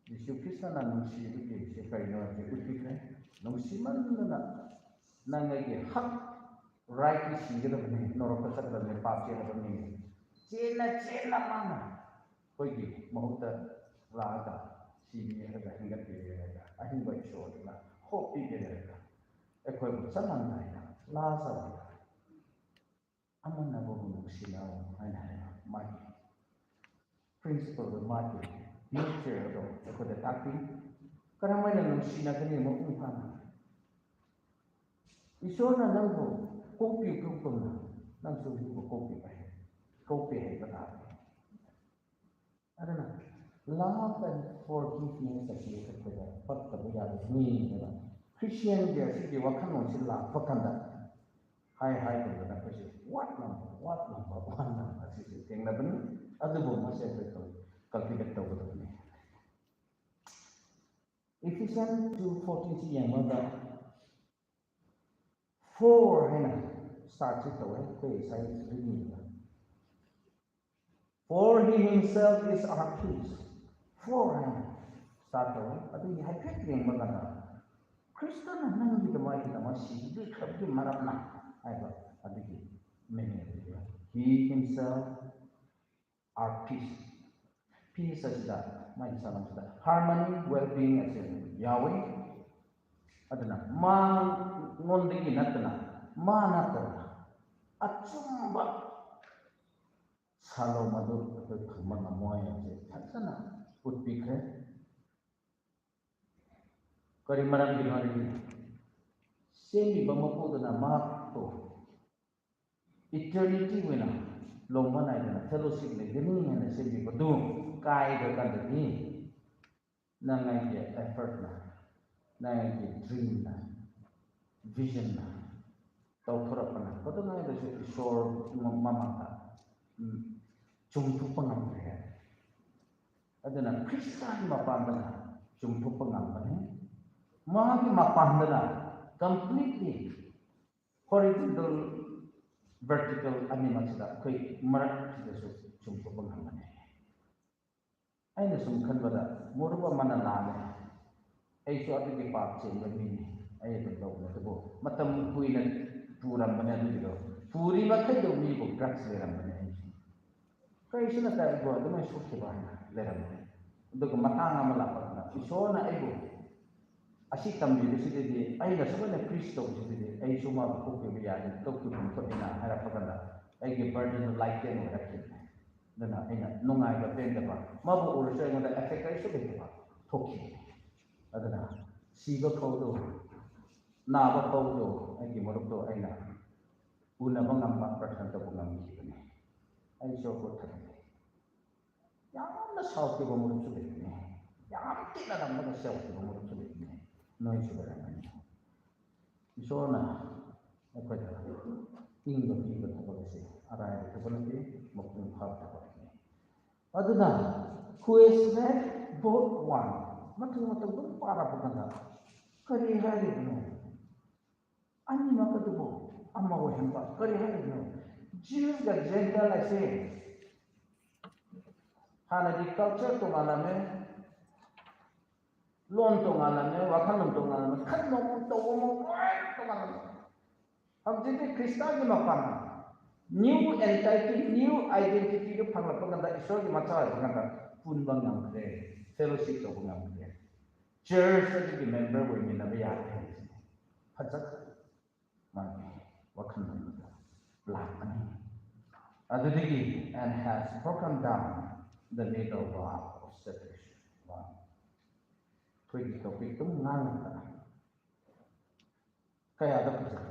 Jisu Krishna na nungsibiki, si kaino ji utbikre. Nungsimandana, nang aiki hak right ki sikadabni, norok kasakdabni, pap sikadabni. Chena, chena mana. Koiki, mahuta, laga, sibi haga, hingat bi haga, ahingba Ishwar na, hope bi haga. Ekoi bu saman na, la sa. Aman na bo nungsina, haina, haina, mai. Principle do mati, nature do, ekhoda takpi. Karamaina nungsina kani mo ungpana. Ishwar na nang bo, kopi kupung na, nang su bo kopi pai. Kopi hai kata. Adana, love and forgiveness da ki ekhoda, pat da buya ni, Christian dia si di wakhan nungsila, pakanda. Hai, hai, kum kata kasi, what number, what number, what number, si si, ting na bani, adubu mase pe to, cultivate to betul ni. Ephesians two fourteen si yang mana, for haina, start si to, eh, koi sai reading. For he himself is our peace. For him. Start to, atu hi hai phet yang magana. Krishna na nang ki tamai ki tamai si, di krab ki marap na. Hai ba, atu ki meaning. He himself our peace. Peace asida, mai salam sida. Harmony, well-being asida. Yahweh. Adana, ma ngon di natana, ma natana. Achumba. Salo madu, akhoi phangma ngamoi, phasana, utbikre. Kari maram di hari, semi ba mapu dana ma to. Eternity wina, long mana dana, fellowship le, gani mana semi ba du, kai da kan da ni. Nang aiki effort na, nang aiki dream na, vision na, tau thura pana. Koto nang aiki Ishwar ma-, mama ka, mm, chungthu pangam kaya. Adana Christian mapanda na, chungthu pangam pana. Mama ki mapanda na, completely horizontal, vertical ani machida, koi marak chida su chungthu pangam pana. Aina sum khanbada, muruba mana lane. Aisu atu ki pap chen ba mi ni. Ai atu dau na tu bo. Matam kui na puram bana tu do. Puri ma khai do mi bo drugs le ram bana ai. Kai suna ta go, tu mai suk ki ba na le ram. Duk matang ama la pa na. Ishwar na ai bo. Ashi tambi bisi di, aina sumana Kristo bisi di, ai suma ko ke biya ni, to ku kum ko ina, hara pakanda, aiki burden light ken wa rakhi. Dana, aina, nungai ba pen da ba, mabu ur sai ngada effect ai su pen da ba, thoki. Adana, si ba kau do, na ba kau do, aiki maruk do, aina, una ba ngam ba, prashan to ba ngam ki bane. Ai so ko thak. Ya, yāmna shaokhuiva marupsu leibingna. Yāmthikna tamlaga shaokhuiva marupsu leibingna. Noishiva rāmani. Ishorna, akhada, ingva piva thapa kasi, arai thapa nati, mapung phap thapa kasi. Athumna, who has read both one, mathang mathang tum para pukanda, kari hairanu. Ani makatubo, ama wahemba, kari hairanu. Jews ka Gentile asi. Hānadi culture tongana me, lon tongana me, wakhan lon tongana me, khan lon tongana me, loi tongana me. Hānga jiti Khristaki mapana. New entity, new identity ka phangla panganda, Ishorki macha panganda, punva ngamkre, fellowship tongva ngamkre. Church ka jiti member wui mina baya. Phachak. Mani, wakhan mani, lākmani. Athumna, and has broken down the middle wall of separation. Wow. Akhawui topic tum nganākha. Kayāda phachak.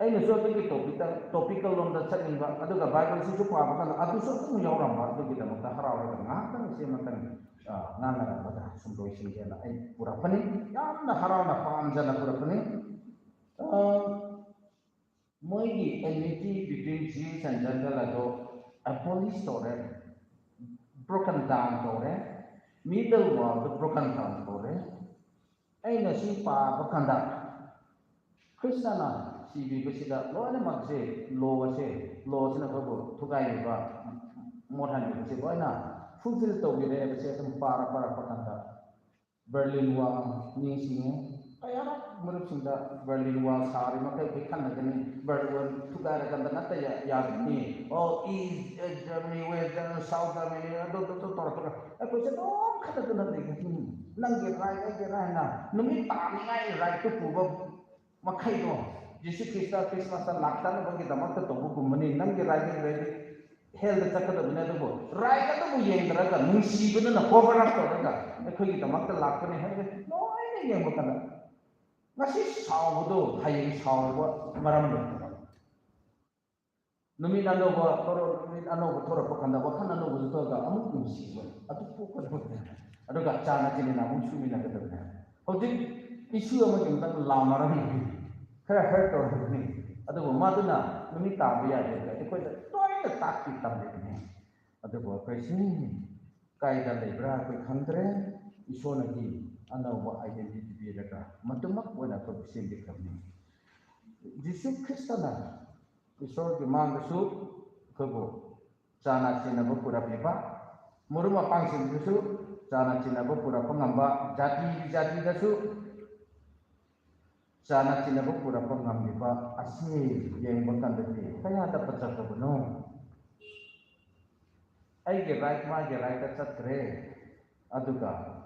Aina so athumki topic ta, topical lomda chatningba, athumka Bible si chupāba kala, athum so athum yaoramba, athumkidamākta haraoda ngakta si matang, ah, nganākha, sumroi singkena, ai purākmani, yāmna haraona pamjana purākmani. Ah, moiwui enmity between Jews and Gentile ato abolish tore, broken down tore, middle wall to broken down tore. Aina si pāba kala, Khristana sibiba sida, loinamakse, law se, law sina kabu, thukaimiba, mothanmiba si, loina, fulfill tobire, se, athum para, para, pa kala. Berlin Wall ningshinge. Kayākha marupsingda Berlin Wall sāri makai khanna kani Berlin Wall thukaira kala nata ya, ya ni. Oh, East, eh, Germany, West Germany, South Germany, do, do, do, do, do. Eh, koi se do, khata tu na de kani. Nangki rai, aiki raina. Numit tamngai rai tu puba. Makhaido, Jesu Khrista Christmas ta lākta nabangkidamākta tongba kummani, nangki rai, rai, rai, hell da zatkada mina dubo. Rai kadabu yangda rāga, nungsibana na cover up taraga, akhawuikidamākta lākpani, hai, no, ai, ne yangba kala. Ngasi shaodo, hayang shaowa, maram le. Numit anauva, thoro, numit anauva thorapa kala, wakhan anauva thorda, amuk nungshiva. Atu pukada. Aduga chāna chinina amuk shumina kadabna. Hojik, issue ama jumda lama rani. Khara hurt tawrani. Aduga maduna, numit tamya de, akhawui da, toina taki tamde ni. Aduga, kaisin, kaida leibra, akhawui khangdre, Ishorna hi, anauva identity pilaga, matumak wena akhawui sembi khamni. Jesu Khristana, Ishorki mangdasu, akhawuibu, chāna chinaba purāpiba, marum mapangshimdasu, chāna chinaba purāpangamba, jati, jati dasu, chāna chinaba purāpangamiba, asi yangba kala di, kayāda pachakabano. Aiki right, maki right da zatkre, aduga,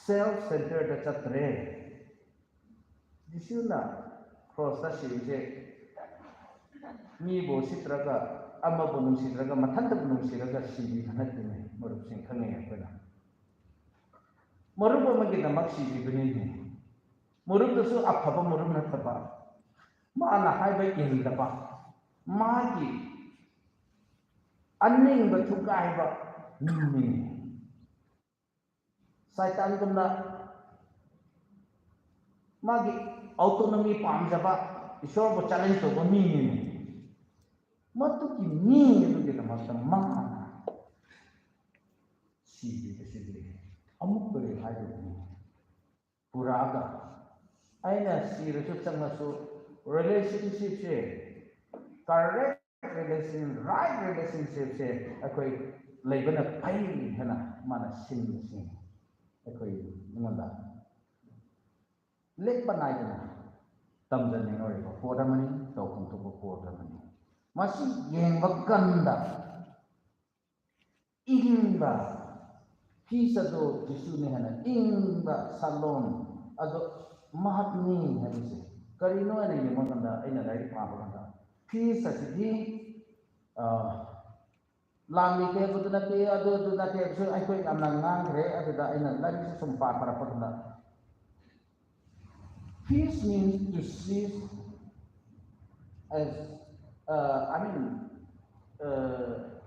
self-centered da zatkre. Jisuna cross ta shise, mibu shitraga, amabu nungshitraga, mathāndabu nungshitraga, sibi khanatine, marupsing khangayā kala. Marup amakidamāk sibi khanine. Marup dasu aphapa marup nathapa. Mana haiba yangdapa. Maki aningba thukaiba mine. Satan kumna, maki autonomy pamjaba, Ishorbu challenge tawba mine. Matuki mi, athukidamākta mana. Sibi, sibi. Amuk kari haidu. Purāga. Aina sirasu changlasu, relationship se, correct relation, right relationship se, akhawui leibana phai haina, mana sinlasin. Akhawui nganda. Lekpanaidana, tamda ningaoriba, porta mani, taukhung thuba porta mani. Masi yangba kala, ingba, peace ado Jisuni haina, ingba, shalom, ado mahātni haise. Karino eina yangba kala, eina lairik pāba kala. Peace asidi, ah, lammi te, butu nate, ado, ado nate, so, akhawui yāmna ngangre, aduda eina lairik sum pā, pāra, pāra kala. Peace means to cease as, uh, I mean, uh,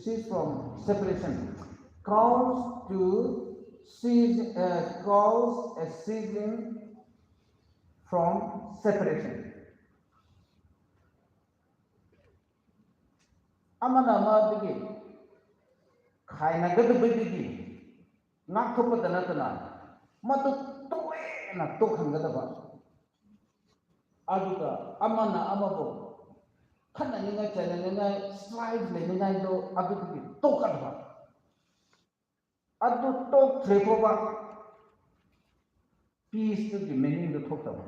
cease from separation. Calls to cease, uh, calls a ceasing from separation. Amana amadagi, khaina kadabaidagi, ngakhapada nathana, matu toena tokhangkadaba. Aduga amana amabu, khananingai, chainaningai, strive leiningai do, adudagi tokhadaba. Adu tokthrephava, peace tuki meaning tu thoktaba.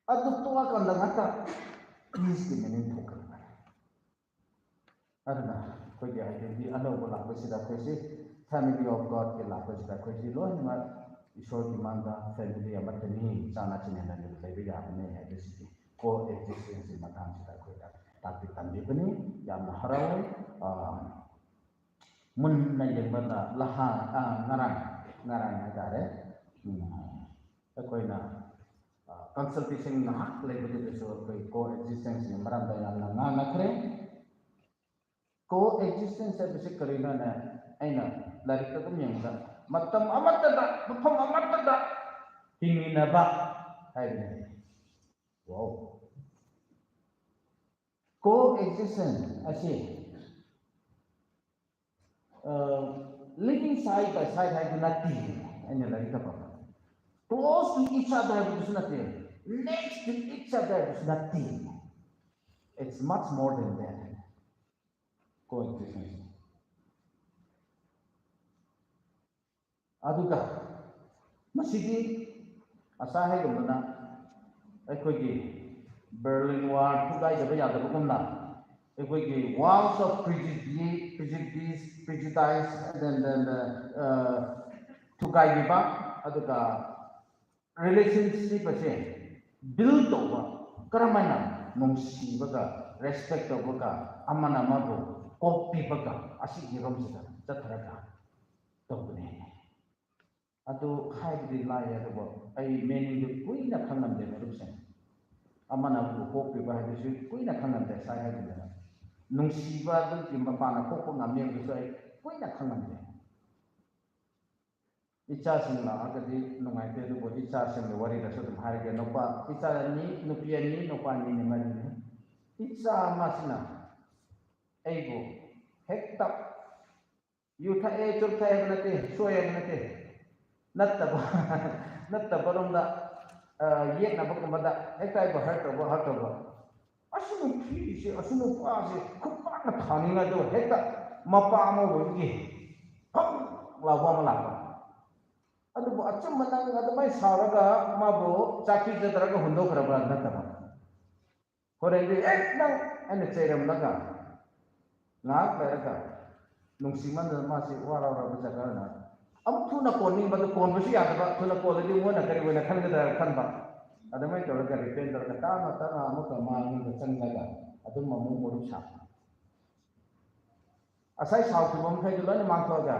Adu tokhakanda ngata, peace ki meaning thokkadaba. Aduna, ꯑꯩꯈꯣꯏꯒꯤ identity ꯑꯅꯧꯕ ꯂꯥꯛꯄꯁꯤꯗ ꯑꯩꯈꯣꯏꯁꯤ Family of God ꯀꯤ ꯂꯥꯛꯄꯁꯤꯗ ꯑꯩꯈꯣꯏꯁꯤ ꯂꯣꯏꯅꯃꯛ ꯏꯁꯣꯔꯒꯤ ꯃꯥꯡꯗ family ꯑꯃꯠꯇꯅꯤ, ꯆꯥꯟꯅ ꯆꯤꯟꯅꯅ ꯂꯩꯕ ꯌꯥꯕꯅꯤ ꯍꯥꯏꯕꯁꯤꯒꯤ co-existence ꯀꯤ ꯃꯇꯥꯡꯁꯤꯗ ꯑꯩꯈꯣꯏꯗ ꯇꯥꯛꯄꯤ ꯇꯝꯕꯤꯕꯅꯤ꯫ ꯌꯥꯝꯅ ꯍꯔꯥꯎꯋꯦ꯫ ꯑꯥ, ꯃꯨꯟꯅ ꯌꯦꯡꯕꯗ ꯂꯍꯥ-, ꯑꯥ, ꯉꯔꯥꯡ, ꯉꯔꯥꯡ ꯍꯥꯏꯇꯥꯔꯦ꯫ ꯎꯝ, ꯑꯩꯈꯣꯏꯅ, ꯑꯥ, consultation ꯉꯥꯏꯍꯥꯛ ꯂꯩꯕꯗꯨꯗꯁꯨ ꯑꯩꯈꯣꯏ co-existence ꯀꯤ ꯃꯔꯝꯗ ꯌꯥꯝꯅ ꯉꯥꯡꯅꯈ꯭ꯔꯦ꯫ Co-existence ꯍꯥꯏꯕꯁꯤ ꯀꯔꯤꯅꯣꯅ ꯑꯩꯅ ꯂꯥꯏꯔꯤꯛꯇ ꯑꯗꯨꯝ ꯌꯦꯡꯕꯗ, ꯃꯇꯝ ꯑꯃꯠꯇꯗ, ꯃꯐꯝ ꯑꯃꯠꯇꯗ ꯍꯤꯡꯃꯤꯟꯅꯕ ꯍꯥꯏꯕꯅꯤ꯫ Wow. Co-existence ꯑꯁꯤ, ꯑ, living side by side ꯍꯥꯏꯕ ꯅꯠꯇꯦ, ꯑꯩꯅ ꯂꯥꯏꯔꯤꯛꯇ ꯄꯥꯕ꯫ Close to each other ꯍꯥꯏꯕꯗꯨꯁꯨ ꯅꯠꯇꯦ, next to each other ꯍꯥꯏꯕꯁꯨ ꯅꯠꯇꯦ꯫ It's much more than that. Co-existence. ꯑꯗꯨꯒ ꯃꯁꯤꯗꯤ ꯉꯁꯥꯏ ꯍꯥꯏꯒꯨꯝꯕꯅ ꯑꯩꯈꯣꯏꯒꯤ Berlin Wall ꯊꯨꯒꯥꯏꯗꯕ ꯌꯥꯗꯕꯒꯨꯝꯅ ꯑꯩꯈꯣꯏꯒꯤ walls of prejudice, prejudice, prejudice, and then, then, uh, ꯊꯨꯒꯥꯏꯕꯤꯕ, ꯑꯗꯨꯒ relationship ꯑꯁꯦ build ꯇꯧꯕ, ꯀꯔꯝꯍꯥꯏꯅ ꯅꯨꯡꯁꯤꯕꯒ, respect ꯇꯧꯕꯒ, ꯑꯃꯅ ꯑꯃꯕꯨ ꯀꯣꯛꯄꯤꯕꯒ, ꯑꯁꯤꯒꯤ ꯔꯣꯝꯁꯤꯗ ꯆꯠꯊꯔꯒ ꯇꯧꯕꯅꯦ꯫ ꯑꯗꯨ ꯍꯥꯏꯕꯗꯤ ꯂꯥꯏ, ꯑꯗꯨꯕꯨ ꯑꯩ meaning ꯗꯨ ꯀꯨꯏꯅ ꯈꯪꯂꯝꯗꯦ ꯃꯔꯨꯞꯁꯤꯡ꯫ ꯑꯃꯅ ꯑꯃꯕꯨ ꯀꯣꯛꯄꯤꯕ ꯍꯥꯏꯕꯁꯤ ꯀꯨꯏꯅ ꯈꯪꯂꯝꯗꯦ, ꯉꯁꯥꯏ ꯍꯥꯏꯕꯒꯨꯝꯅ꯫ ꯅꯨꯡꯁꯤꯕ ꯑꯗꯨꯒꯤ ꯃꯄꯥꯟꯅ ꯀꯣꯛꯄ ꯉꯝꯃꯤ ꯍꯥꯏꯕꯁꯨ ꯑꯩ ꯀꯨꯏꯅ ꯈꯪꯂꯝꯗꯦ꯫ ꯏꯆꯥꯁꯤꯡ ꯂꯥꯛꯑꯒꯗꯤ ꯅꯨꯡꯉꯥꯏꯇꯦ, ꯑꯗꯨꯕꯨ ꯏꯆꯥꯁꯤꯡꯒꯤ ꯋꯥꯔꯤꯗꯁꯨ ꯑꯗꯨꯝ ꯍꯥꯏꯔꯒꯦ꯫ ꯅꯨꯄꯥ, ꯏꯆꯥ ꯑꯅꯤ, ꯅꯨꯄꯤ ꯑꯅꯤ, ꯅꯨꯄꯥ ꯑꯅꯤꯅꯦ, ꯃꯔꯤꯅꯦ꯫ ꯏꯆꯥ ꯑꯃꯁꯤꯅ ꯑꯩꯕꯨ ꯍꯦꯛꯇ ꯌꯨ ꯊꯛꯑꯦ, ꯆꯨꯔꯨꯞ ꯊꯛꯑꯦ ꯍꯥꯏꯕ ꯅꯠꯇꯦ, ꯁꯣꯏ ꯍꯥꯏꯕ ꯅꯠꯇꯦ꯫ ꯅꯠꯇꯕ, ꯅꯠꯇꯕꯔꯣꯝꯗ, ꯑ, ꯌꯦꯠꯅꯕꯒꯨꯝꯕꯗ ꯍꯦꯛꯇ ꯑꯩꯕꯨ hurt ꯇꯧꯕ, hurt ꯇꯧꯕ꯫ ꯑꯁꯤ ꯅꯨꯄꯤꯁꯦ, ꯑꯁꯤ ꯅꯨꯄꯥꯁꯦ ꯈꯨꯄꯥꯛꯅ ꯊꯥꯅꯤꯡꯉꯥꯏꯗꯣ ꯍꯦꯛꯇ ꯃꯄꯥ ꯑꯃ ꯑꯣꯏꯕꯒꯤ ꯐꯛ ꯂꯥꯎꯕ ꯑꯃ ꯂꯥꯛꯄ꯫ ꯑꯗꯨꯕꯨ ꯑꯆꯨꯝꯕ ꯅꯪ ꯑꯗꯨꯃꯥꯏꯅ ꯁꯥꯎꯔꯒ ꯃꯥꯕꯨ ꯆꯥꯛꯄꯤꯖꯗ꯭ꯔꯒ ꯍꯨꯟꯗꯣꯛꯈ꯭ꯔꯕ꯭ꯔꯥ? ꯅꯠꯇꯕ꯫ ꯍꯣꯔꯦꯟꯗꯤ, "ꯑꯦ, ꯅꯪ!" ꯍꯥꯏꯅ ꯆꯩꯔꯝꯂꯒ, ꯉꯥꯏꯍꯥꯛ ꯂꯩꯔꯒ, ꯅꯨꯡꯁꯤꯃꯟꯗꯅ ꯃꯥꯁꯤ ꯋꯥꯔꯧꯔꯕ ꯖꯒꯥꯅ ꯑꯃꯨꯛ ꯊꯨꯅ ꯀꯣꯟꯅꯤꯡꯕꯗꯨ ꯀꯣꯟꯕꯁꯨ ꯌꯥꯗꯕ, ꯊꯨꯅ ꯀꯣꯜꯂꯗꯤ ꯃꯣꯏꯅ ꯀꯔꯤ ꯑꯣꯏꯅ ꯈꯟꯒꯗ꯭ꯔꯥ ꯈꯟꯕ꯫ ꯑꯗꯨꯃꯥꯏꯅ ꯇꯧꯔꯒ repent ꯇꯧꯔꯒ ꯇꯞꯅ ꯇꯞꯅ ꯑꯃꯨꯛꯀ ꯃꯥꯉꯣꯟꯗ ꯆꯪꯂꯒ ꯑꯗꯨꯝ ꯑꯃꯨꯛ ꯃꯔꯨꯞ ꯁꯥꯕ꯫ ꯉꯁꯥꯏ ꯁꯥꯎꯈꯤꯕ ꯃꯈꯩꯗꯨ ꯂꯣꯏꯅ ꯃꯥꯡꯊꯣꯛꯑꯒ,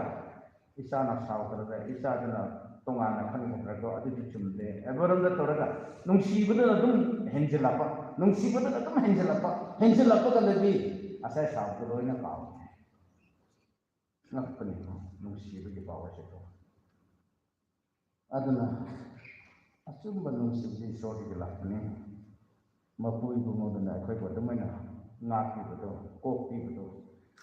ꯏꯆꯥꯅ ꯁꯥꯎꯈ꯭ꯔꯒ, ꯏꯆꯥꯗꯨꯅ ꯇꯣꯉꯥꯟꯅ ꯈꯟꯈ꯭ꯔꯒ, ꯑꯗꯨꯗꯤ ꯆꯨꯝꯗꯦ꯫ ꯑꯃꯔꯣꯝꯗ ꯇꯧꯔꯒ, ꯅꯨꯡꯁꯤꯕꯗꯨꯅ ꯑꯗꯨꯝ ꯍꯦꯟꯖꯤꯜꯂꯛꯄ, ꯅꯨꯡꯁꯤꯕꯗꯨꯅ ꯑꯗꯨꯝ ꯍꯦꯟꯖꯤꯜꯂꯛꯄ, ꯍꯦꯟꯖꯤꯜꯂꯛꯄ ꯀꯥꯟꯗꯗꯤ ꯉꯁꯥꯏ ꯁꯥꯎꯕꯗꯨ ꯂꯣꯏꯅ ꯀꯥꯎꯈ꯭ꯔꯦ꯫ ꯉꯛꯄꯅꯤ, ꯅꯨꯡꯁꯤꯕꯒꯤ power ꯁꯦ꯫ ꯑꯗꯨꯅ ꯑꯆꯨꯝꯕ ꯅꯨꯡꯁꯤꯕꯗꯤ ꯏꯁꯣꯔꯗꯒꯤ ꯂꯥꯛꯄꯅꯤ꯫ ꯃꯄꯨ ꯏꯕꯨꯡꯉꯣꯗꯨꯅ ꯑꯩꯈꯣꯏꯕꯨ ꯑꯗꯨꯃꯥꯏꯅ ꯉꯥꯛꯄꯤꯕꯗꯣ, ꯀꯣꯛꯄꯤꯕꯗꯣ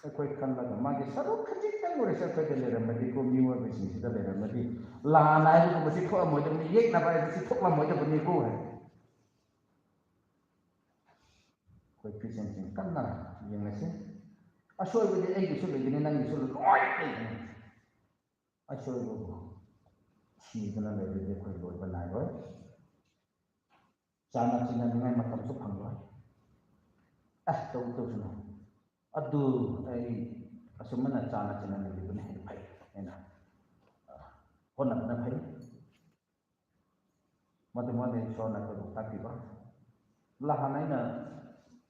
ꯑꯩꯈꯣꯏ ꯈꯜꯂꯒ, ꯃꯥꯒꯤ ꯁꯔꯨꯛ ꯈꯖꯤꯛꯇꯪ ꯑꯣꯏꯔꯁꯨ ꯑꯩꯈꯣꯏꯗ ꯂꯩꯔꯝꯃꯗꯤꯀꯣ, ꯃꯤꯑꯣꯏꯕꯁꯤꯡꯁꯤꯗ ꯂꯩꯔꯝꯃꯗꯤ, ꯂꯥꯟ ꯍꯥꯏꯕꯒꯨꯝꯕꯁꯤ ꯊꯣꯛꯂꯝꯃꯣꯏꯗꯕꯅꯤ, ꯌꯦꯛꯅꯕ ꯍꯥꯏꯕꯁꯤ ꯊꯣꯛꯂꯝꯃꯣꯏꯗꯕꯅꯤꯀꯣ ꯍꯥꯏ꯫ ꯑꯩꯈꯣꯏ Christian ꯁꯤꯡ ꯀꯟꯅ ꯌꯦꯡꯉꯁꯤ꯫ ꯑꯁꯣꯏꯕꯗꯤ ꯑꯩꯒꯤꯁꯨ ꯂꯩꯒꯅꯤ, ꯅꯪꯒꯤꯁꯨ ꯂꯣꯏ ꯂꯩꯒꯅꯤ꯫ ꯑꯁꯣꯏꯕꯕꯨ ꯊꯤꯗꯨꯅ ꯂꯩꯔꯗꯤ ꯑꯩꯈꯣꯏ ꯂꯣꯏꯕ ꯅꯥꯏꯔꯣꯏ꯫ ꯆꯥꯟꯅ ꯆꯤꯟꯅꯅꯤꯡꯉꯥꯏ ꯃꯇꯝꯁꯨ ꯐꯪꯂꯣꯏ꯫ ꯑꯦ, ꯇꯧ, ꯇꯧꯁꯅꯨ꯫ ꯑꯗꯨ ꯑꯩ ꯑꯁꯨꯝꯅ ꯆꯥꯟꯅ ꯆꯤꯟꯅ ꯂꯩꯕꯅ ꯍꯦꯟꯅ ꯐꯩ ꯍꯥꯏꯅ, ꯑ, ꯍꯣꯠꯅꯕꯅ ꯐꯩ꯫ ꯃꯗꯨꯃꯗꯤ ꯏꯁꯣꯔꯅ ꯑꯩꯈꯣꯏꯕꯨ ꯇꯥꯛꯄꯤꯕ꯫ ꯅꯍꯥꯟ ꯑꯩꯅ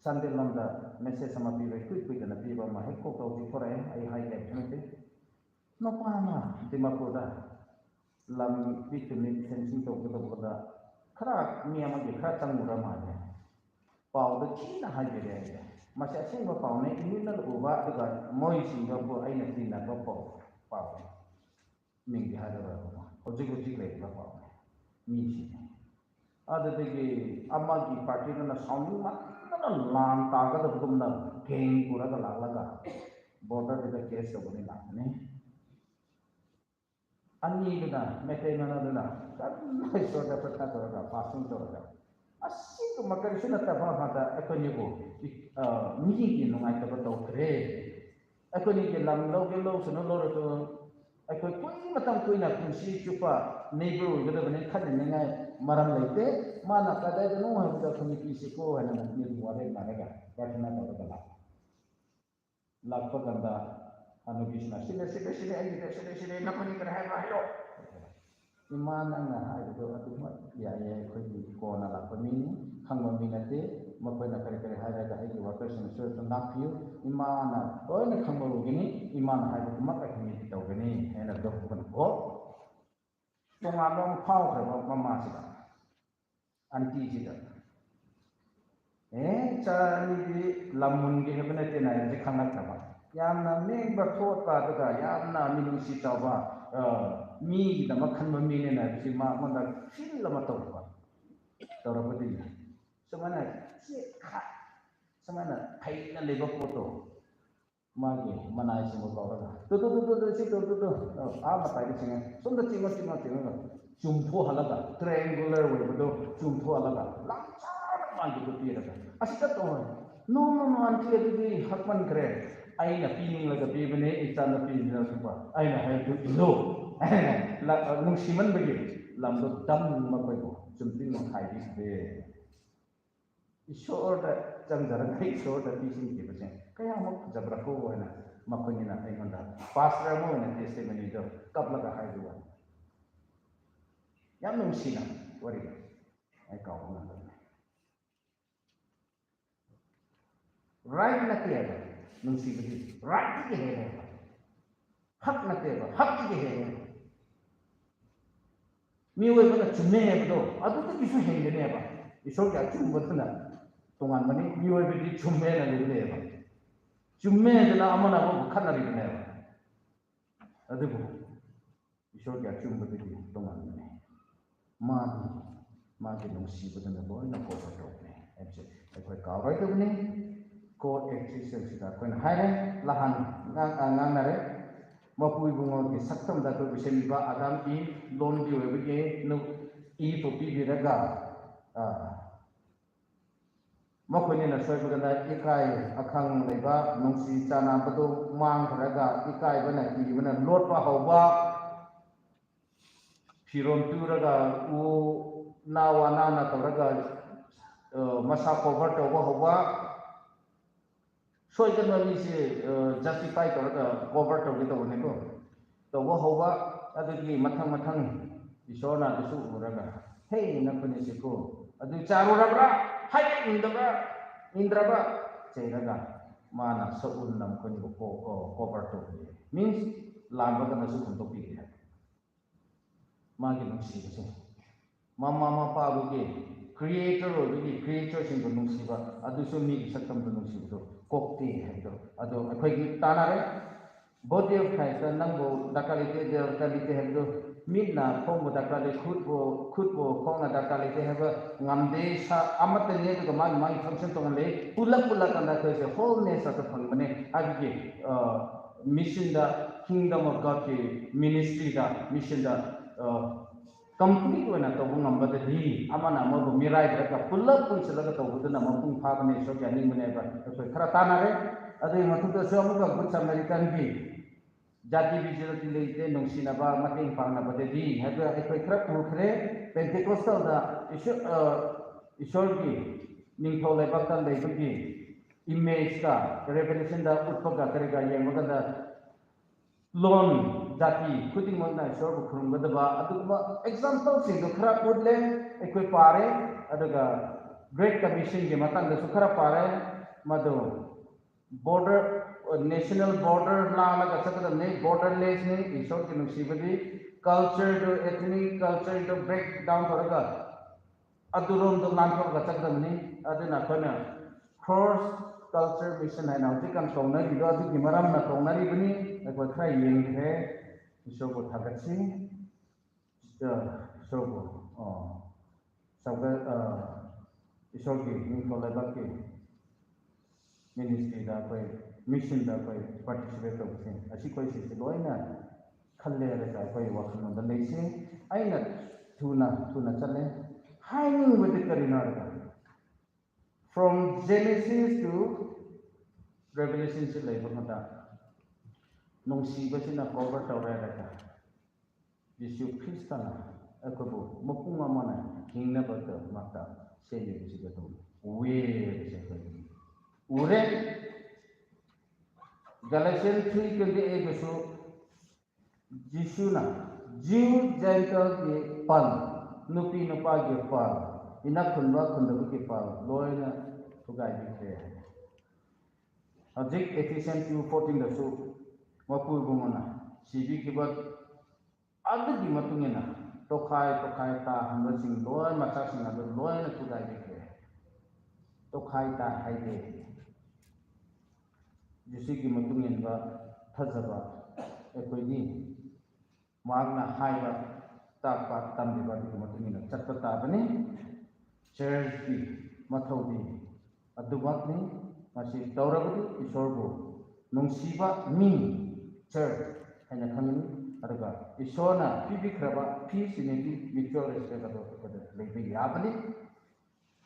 ꯆꯥꯟꯗꯦꯜ ꯂꯣꯝꯗ message ꯑꯃ ꯄꯤꯕ, ꯏꯀꯨꯏ ꯀꯨꯏꯗꯅ ꯄꯤꯕ ꯑꯃ, ꯍꯦꯛ call ꯇꯧꯕꯗꯤ ꯊꯣꯔꯛꯑꯦ, ꯑꯩ ꯍꯥꯏꯒꯦ ꯍꯥꯏꯕꯁꯨ ꯅꯠꯇꯦ꯫ ꯅꯨꯄꯥ ꯑꯃ ꯗꯤꯃꯥꯄꯨꯔꯗ ꯂꯝꯕꯤ ꯇꯨꯃꯤꯟ fencing ꯇꯧꯒꯗꯧꯕꯗ ꯈꯔ ꯃꯤ ꯑꯃꯒꯤ ꯈꯔ ꯆꯪꯉꯨꯔ ꯃꯥꯜꯂꯦ꯫ ꯄꯥꯎꯗ ꯊꯤꯅ ꯍꯥꯏꯕꯤꯔꯦ ꯑꯩꯅ꯫ Masi asingba paone, inuinala uva, aduga moisinga bu eina tinaba pao, paone. Mingdi hairaraba. Hojik hojik leiba paone. Mishi. Adadagi amagi party na sounding man na lan ta ka da kumna gang kura ka lalaga. Border da case da kuni lakne. Ani duna, Meitei mana duna, kan hai so da pratna to da, fasting to da. Asi ko makar suna ta ba ma da, ekoni ko, ah, mi ki nungai ta ba to kre. Ekoni ki lam lo ke lo suna lo to, ekoi kui matam kui na kun si chupa, neighbor ga da bane khan ne ngai maram leite, mana ka da no ha da kuni ki si ko ha na ni wa re na ga, pratna to da la. Lakpa kanda, hanu Krishna, "Sile, sile, sile, ayi de, sile, sile, nakhoni kare hai ba, hayo." Imana nahai do, atu ma, ya, ya, khoi di, kona lakpa mi, khangba mi nate, makhoi na kare kare hai da, ayi workers na sure to nak piu, imana, oi na khangba ru gini, imana hai do, mak ai mi tau gini, hai na do kun ko. Tonga long pao kare ba, mama sida. Aunty chida. Eh, cha ni di lamun ki hebe na tena ya khangna ta ba. Yamna ming ba thot ba da, yamna mi nungsi ta ba. Eh, mi da makhan ba mi ne na chi ma, ma da feel la ma to ba. To ra ba di. Samana chi kha. Samana phai na le ba ko to. Magi, manai singva kauraga. Tu, tu, tu, tu, tu, si tu, tu, tu. Oh, a matai ki singa. Sumda chingma, chingma, chingma. Chumthu halaga. Triangular way bu do. Chumthu halaga. Lamchar magi tu piraga. Asi ka to. No, no, no, aunty, adi di hakman kre. Aina pining laga pi bane, ichana pining laga supa. Aina hai tu ilo. La, nungsiman bagi. Lam do dam ma koi ko. Chumting ma khai di de. Ishwar da zangzarang hai Ishwar da pisin ki pasang. Kaya mo jabra ko wana makhoni na ai manda. Pastor mo na testimony do. Kapla ka hai duwa. Yam nungsina. Wari. Ai kau ko nanda. Right na kaya ba. Nungsi bagi. Right ki hai ba. Hak na te ba, hak ki he. Miwui bana chumme ba do, adu tu kisu heng de ne ba. Ishwar kya chum ba tuna. Tongan mani, miwui bidi chumme na le ne ba. Chumme de na amana ba khana ri ne ba. Adu bu. Ishwar kya chum ba tuna tongan mani. Magi, magi nungsibadana loina cover tokne. Haibose, eikoi kaorai tokne. Coexistence da eikoina haire, lahan ngang, ah, ngangnare. Mapui bungo ki saktam da koi bishemiba Adam Eve, lonbi oiba ke, nu, Eve pi biraga, ah, makhoinina soibagana ikai akhang leiba, nungsi chana badu mang karaga, ikai bana ki bana lot ba hauba, firon turaga, u, nawa nana turaga, eh, masa cover tauba hauba, soikan wani si, eh, justify turaga cover tauki tau ne ko. Tauba hauba, aduki mathang mathang, Ishwarna dusu uraga. Hey, nakhoni si ko. Adu charu rabra, hai indra, indra ba, cheraga. Mana sa un nam khoni ko, ko, cover tau. Means, lamba kana su kun topi. Magi nungsibase. Mama mapa buki, creator oibuki, creature singbu nungsiba, adusu miki saktam bu nungsiba do, kokte haido. Ado, eikoi ki tanare, body of Christ, nangbu dakar leite, dakar leite haido, mitna khongbu dakar lei, khutbu, khutbu khongna dakar leite haiba, ngamde sa, amata ne, duka magi, magi function tonga lei, pulak pulak kanda koi se, wholeness ata phang mane, abuki, uh, mission da, Kingdom of God ki ministry da, mission da, uh, complete oina tauba ngamba da di, amana amabu mirai da ka pulak pun sila ka tauba da nama pung pha bane so kya ning bane ba, so khara tanare, adu mathukda so amuka Good Samaritan bi, jati bi jati leite nungsina ba, mateng pangna ba da di, haiba, eikoi khara pu khare, Pentecostal da, Ishwar, uh, Ishwar ki, ningthou leibak tan leiba ki, image ka, revelation da, utpa ka, kare ka, yangba ka da, lon, jati, khuting mon na Ishwar bu khurumga da ba, aduma example sing do khara ut le, eikoi pare, aduga Great Commission ki matang da su khara pare, madu border, uh, national border la la ka sakada ne, borderless ne, Ishwar ki nungsibadi, culture do, ethnic culture do break down turaga, adu rom do lan turaga sakada ne, aduna kona cross, Culture Mission eina hojikkan kaunarido, ajiki maramna kaunaribani, akhoi khara yangkhe, Ishorbu thakatsi, uh, Ishorbu, uh, sabga, uh, Ishorki, ningthot leibakki, ministry da akhoi, mission da akhoi, participate tausi. Ashi akhoi sisi loina, khaleilaga akhoi wakhanonda leisi, eina thuna, thuna chale, hainingwui di karina laga. From Genesis to Revelation si leiba mada, nungshiba sina cover taurailaga, Jesu Christ na akhoibu mapung amana hingnaba da mata semi bisi kato. Ure bisi kato. Ure. Galatians three twenty-eight su Jishuna Jew Gentile ki pal, nupi nupa ki pal, inakkhunva khundava ki pal, loina thukaibikre. Hojik Ephesians two fourteen da su, mapuibungana, sibi kibat, adagi matungina, tokhai, tokhai, ta hamba sing loi, macha sing adu loina thukaibikre. Tokhai ta haide. Jishuki matunginva thazaba, akhoi ni, Markna haiba, takpa tamliba, adagi matungina chatpa tabani, church ki, mathao di, adubakni, masi taurabadi, Ishorbu, nungshiba mi, church, haina khangni, aduga, Ishorna, pibikharaba, peace, unity, mutual respect, adu, adu, leibi yabani,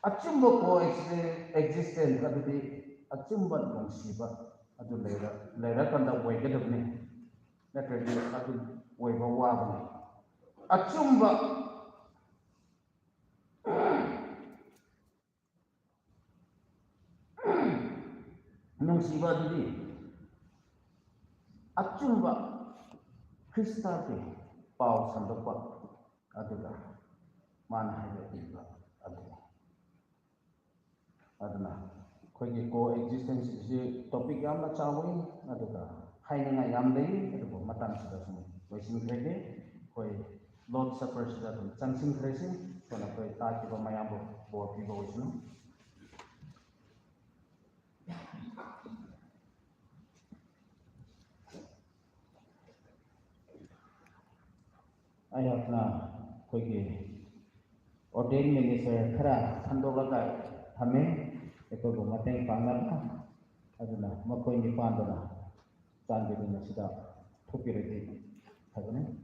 achumba coexistence, adudi, achumba nungshiba, adu leira, leira kanda oikadabani, natradi, adu oiba wabani. Achumba, nungshiba adudi, achumba Khristaki pao sandokpa, aduda, mana haida iba, aduda. Aduna, akhoi ki coexistence si topic yamna chawi, aduda, hainingayam lei, aduda, matan sida sum, waisin krede, akhoi Lord Supper sida sum, changsin kresi, kona akhoi ta kiba mayambo, bo kiba waisin. Ayakna, akhoi ki ordained minister khara thandoklaga thame, akhoi bu mateng pangnapa, aduna, makhoi ni pandona, chan biduna sida, thupiredi, thabane.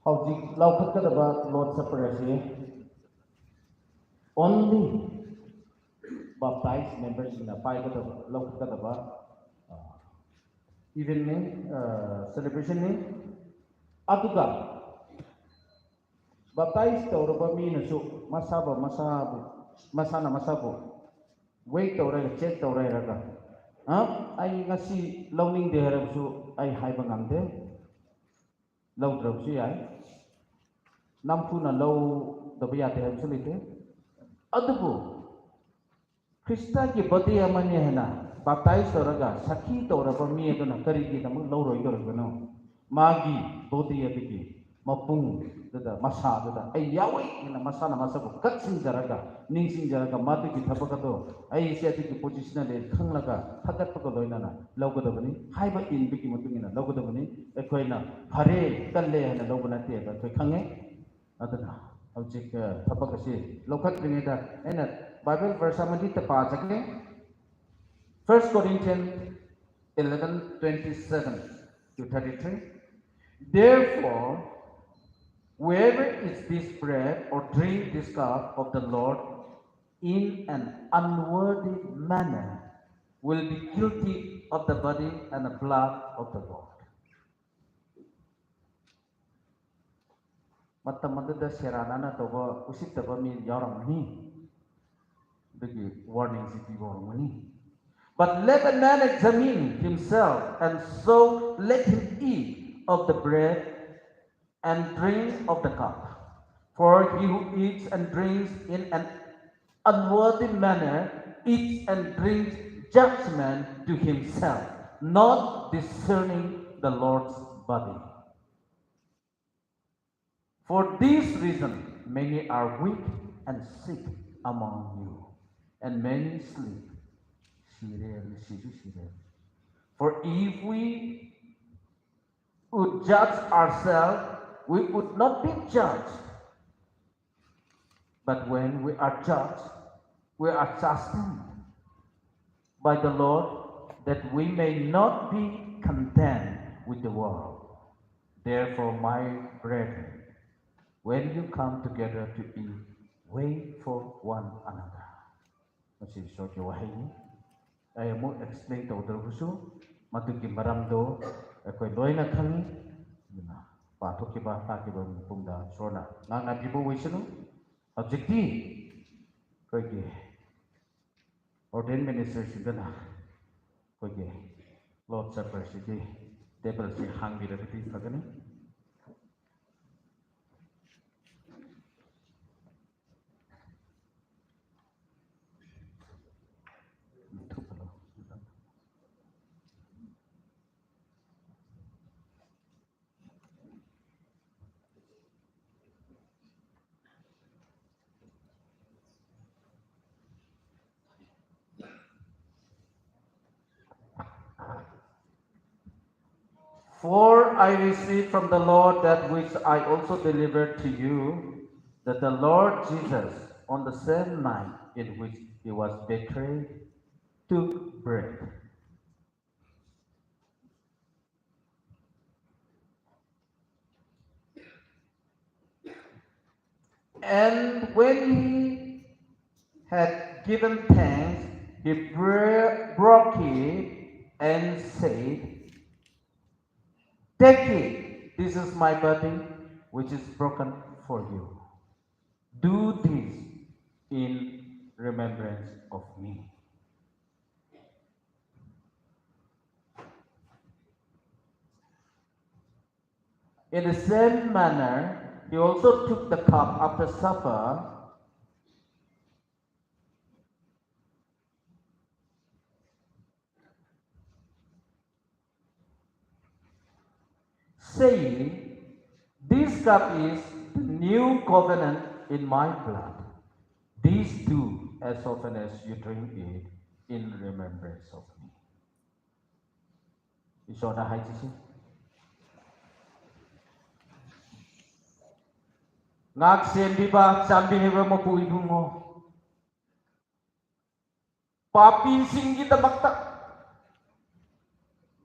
Hojik laokhatkadaba Lord Supper asi only baptized members na paikadaba, laokhatkadaba, uh, event ni, uh, celebration ni, aduga baptize tauraba minasu, masaba, masabu, masana masabu, wait taura, check taura laga. Ha? Ai ngasi laoningde hailasu, ai haiba ngamde. Laodrasu yai. Namphuna laodaba yade hailasu leite. Adubu, Khristaki body amani haina, baptize tauraga, sakhi tauraba mi aduna karigidamang laoroi karoi kano. Magi body adagi, mapung, dada, masa, dada, ai yawui, ina masana masabu, katsing jaraga, ningsing jaraga, matuki thabak ado, ai isi adagi position ali khanglaga, thakat paka loinana, laokadabani, haiba inbiki matungina, laokadabani, akhoina, phare, kalle, haina laobana te, akhoi khange, Aduna, hojik, eh, thabak asi, laokhatringida, eina Bible verse amadi tapa chake. First Corinthians eleven twenty-seven to thirty-three. Therefore, whoever eats this bread or drink this cup of the Lord in an unworthy manner will be guilty of the body and the blood of the Lord. Matam matangda serānana tava, usittava mi yaorangmani. Dagi warning chi pivaorangmani. But let a man examine himself, and so let him eat of the bread and drink of the cup. For he who eats and drinks in an unworthy manner eats and drinks judgment to himself, not discerning the Lord's body. For this reason, many are weak and sick among you, and many sleep. Shire, shizu shire. For if we would judge ourselves, we would not be judged. But when we are judged, we are chastened by the Lord, that we may not be content with the world. Therefore, my brethren, when you come together to eat, wait for one another. Masi short wahai ni. Ai amu explain tauda rusu, matuki maram do, eh, koi loina khang, na, pa thoki ba, ta ki ba, pung da, shorna. Nga nga ki bo wisnu, objective, koi ki, ordained minister singana, koi ki, Lord Supper siki, table si hang bi da piti, kagani. For I received from the Lord that which I also delivered to you, that the Lord Jesus, on the same night in which he was betrayed, took bread. And when he had given thanks, he bro-, broke it and said, "Take it, this is my body, which is broken for you. Do this in remembrance of me." In the same manner, he also took the cup after supper, saying, "This cup is the new covenant in my blood. This do as often as you drink it in remembrance of me." Ishorna haisi. Ngaksembiba, chānbiba Mapuibungo. Papibingwui damakta.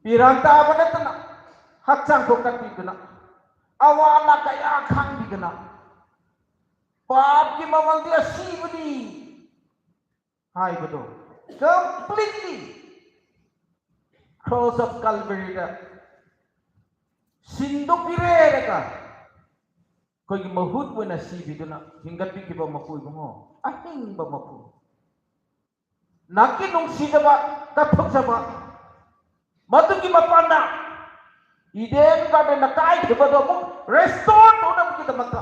Pirang taba nathana, hakchang khokatbidana, awala kaya khangbidana, papki mamangli ashee bani haibado, completely Cross of Calvary da singdok pire da ka, koiki mahut wui eina ashee bidana hingkatbi kiba Mapuibungo, ahingba Mapu. Naki nungshichaba, kathukchaba, matuki mapana, Eden Garden na kaikhabado amuk restore thaonamkida maka,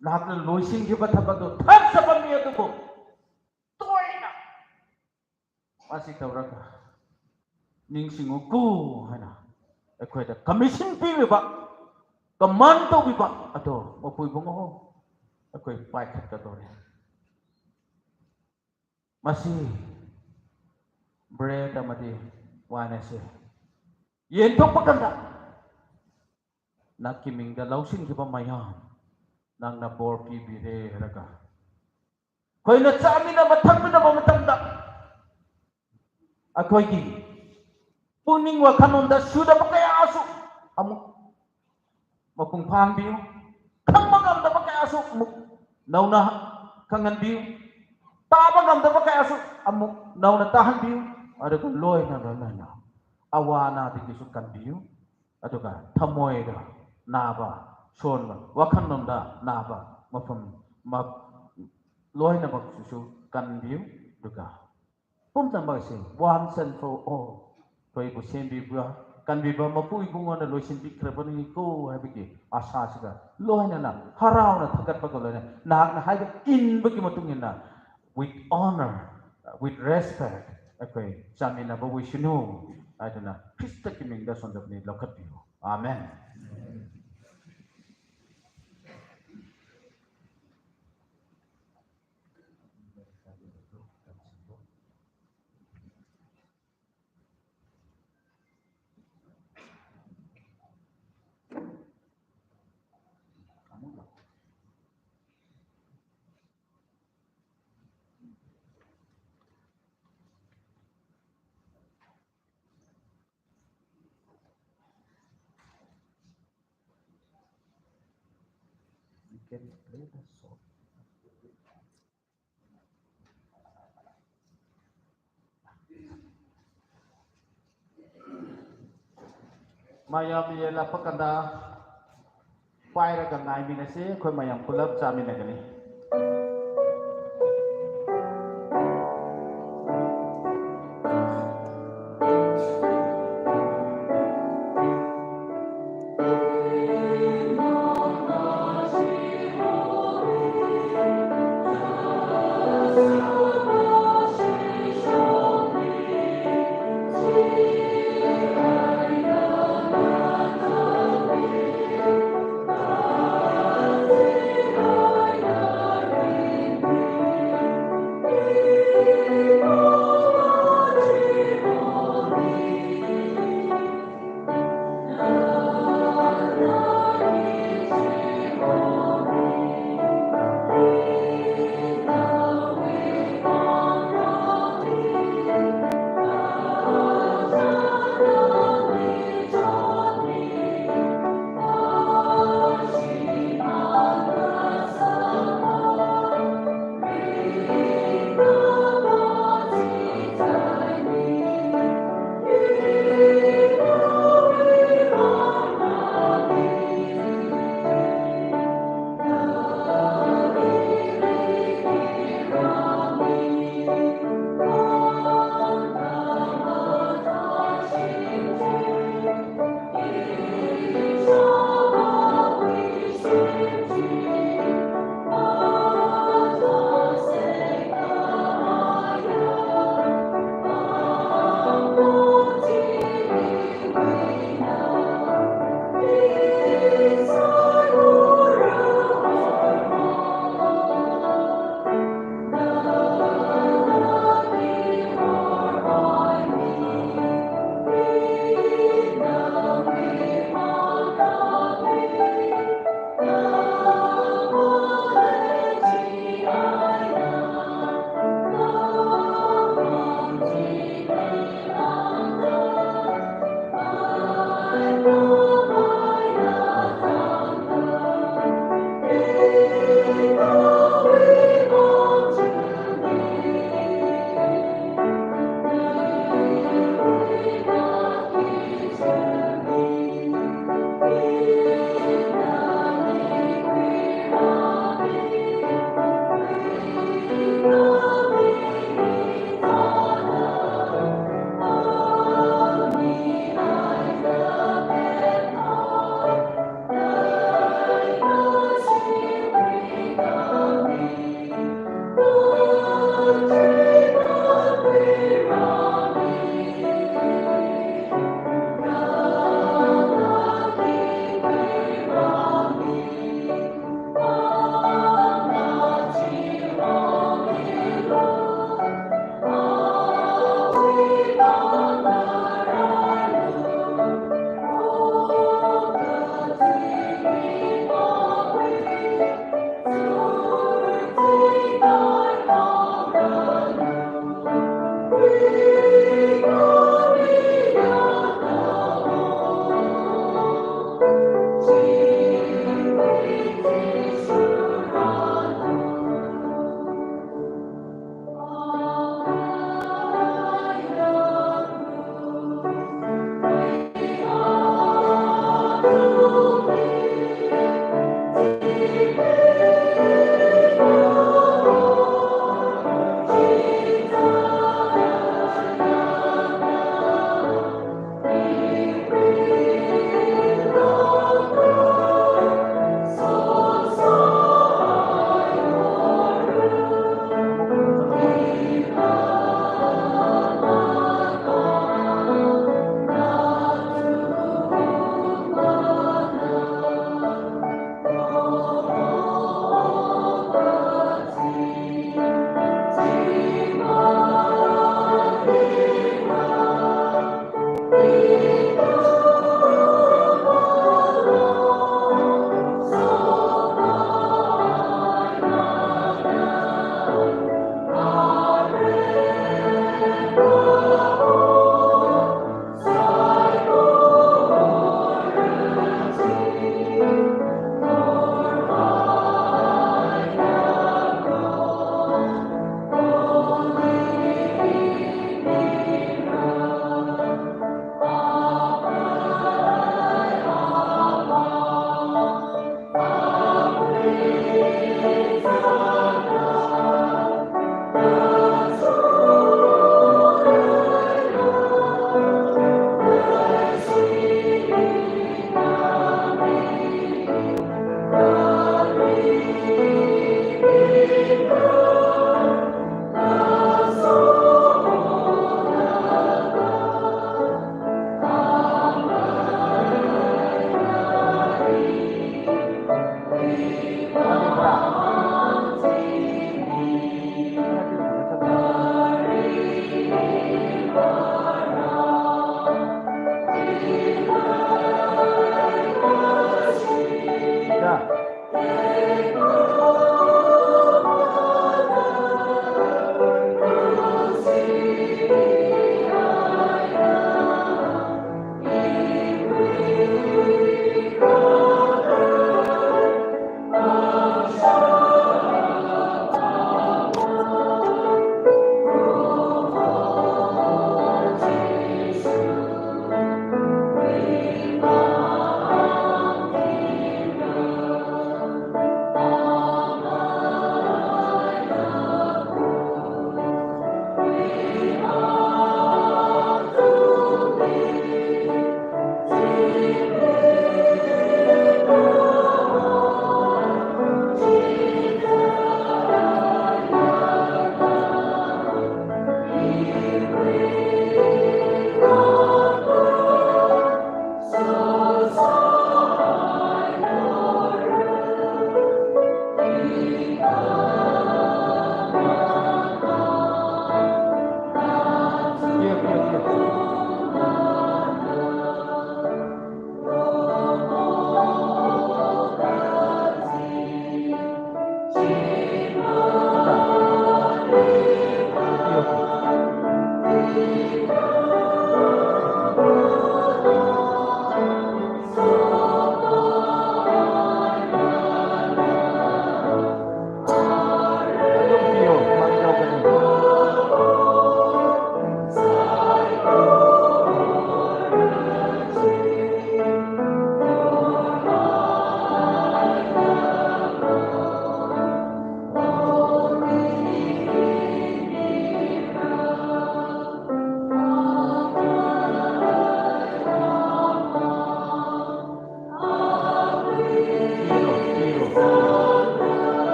nahakna loisingkida thabado, thakchaba mi adubo, toina, masi thaoraka, ningsinguku haina, eikhoida commission pibiba, command taubiba, ado, Mapuibungo, eikoi paikhat kadore. Masi, bread amadi wine asi yenthok pakanda, naki mingda lausingkida mayam, nangna bor pibire raka, khoina chāmina mathangmina matamda, akoiki pungning wa khanonda shuda pakaya asu amuk mapung phānbiu. Khangmangamda pakaya asu amuk naona khanganbiu. Tāmangamda pakaya asu amuk naona tānbiu. Aduga loina loina awana diki sukanbiu. Aduga thamoida naba chonva, wakhangnomda nava, mafam, ma, loinava chisu kanbiu, duga. Pumtangva si, once and for all. Khuibu sembi bua, kanbiva mapuibungona loisinbi khrepani ko, haibiki, asā sika, loinana, haraona thakat pa ko loina, nahakna haiga inbaki matung ina, with honor, with respect, akhui, chāmina ba wishinu, aidana, Krista ki mingda sondapni lokatbiu. Amen. You can play the song. Mayam yela pakanda, paira ka ngai mina si, khui mayam pulap cha mina kani.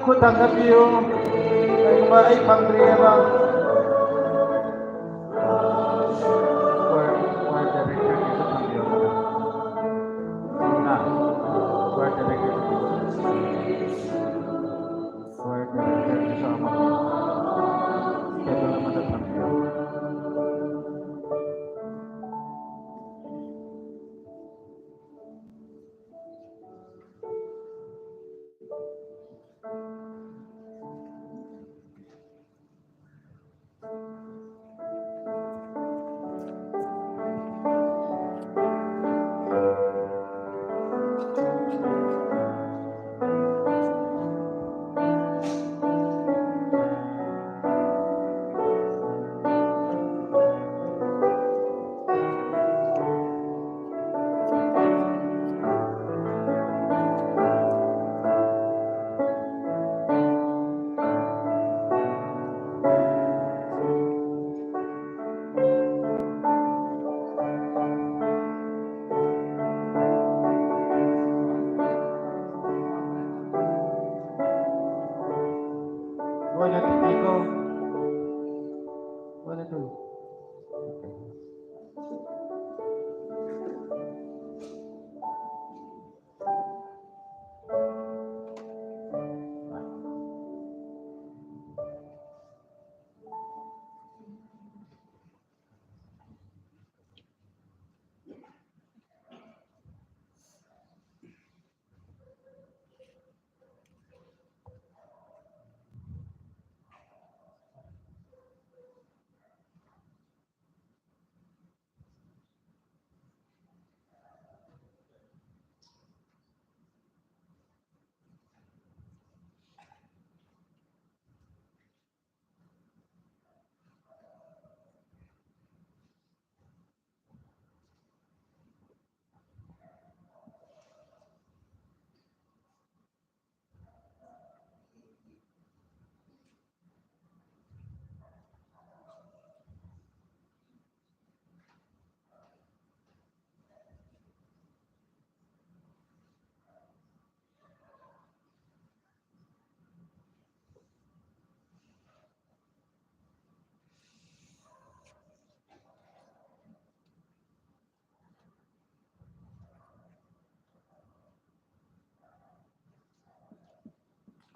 Khut thangkhatpiyu. Khaleiva ei phangdri haiva. Choir, choir director ki khut thangkhatpiyu. Na, choir director. Choir director ki sa ma. Table ma thangkhatpiyu.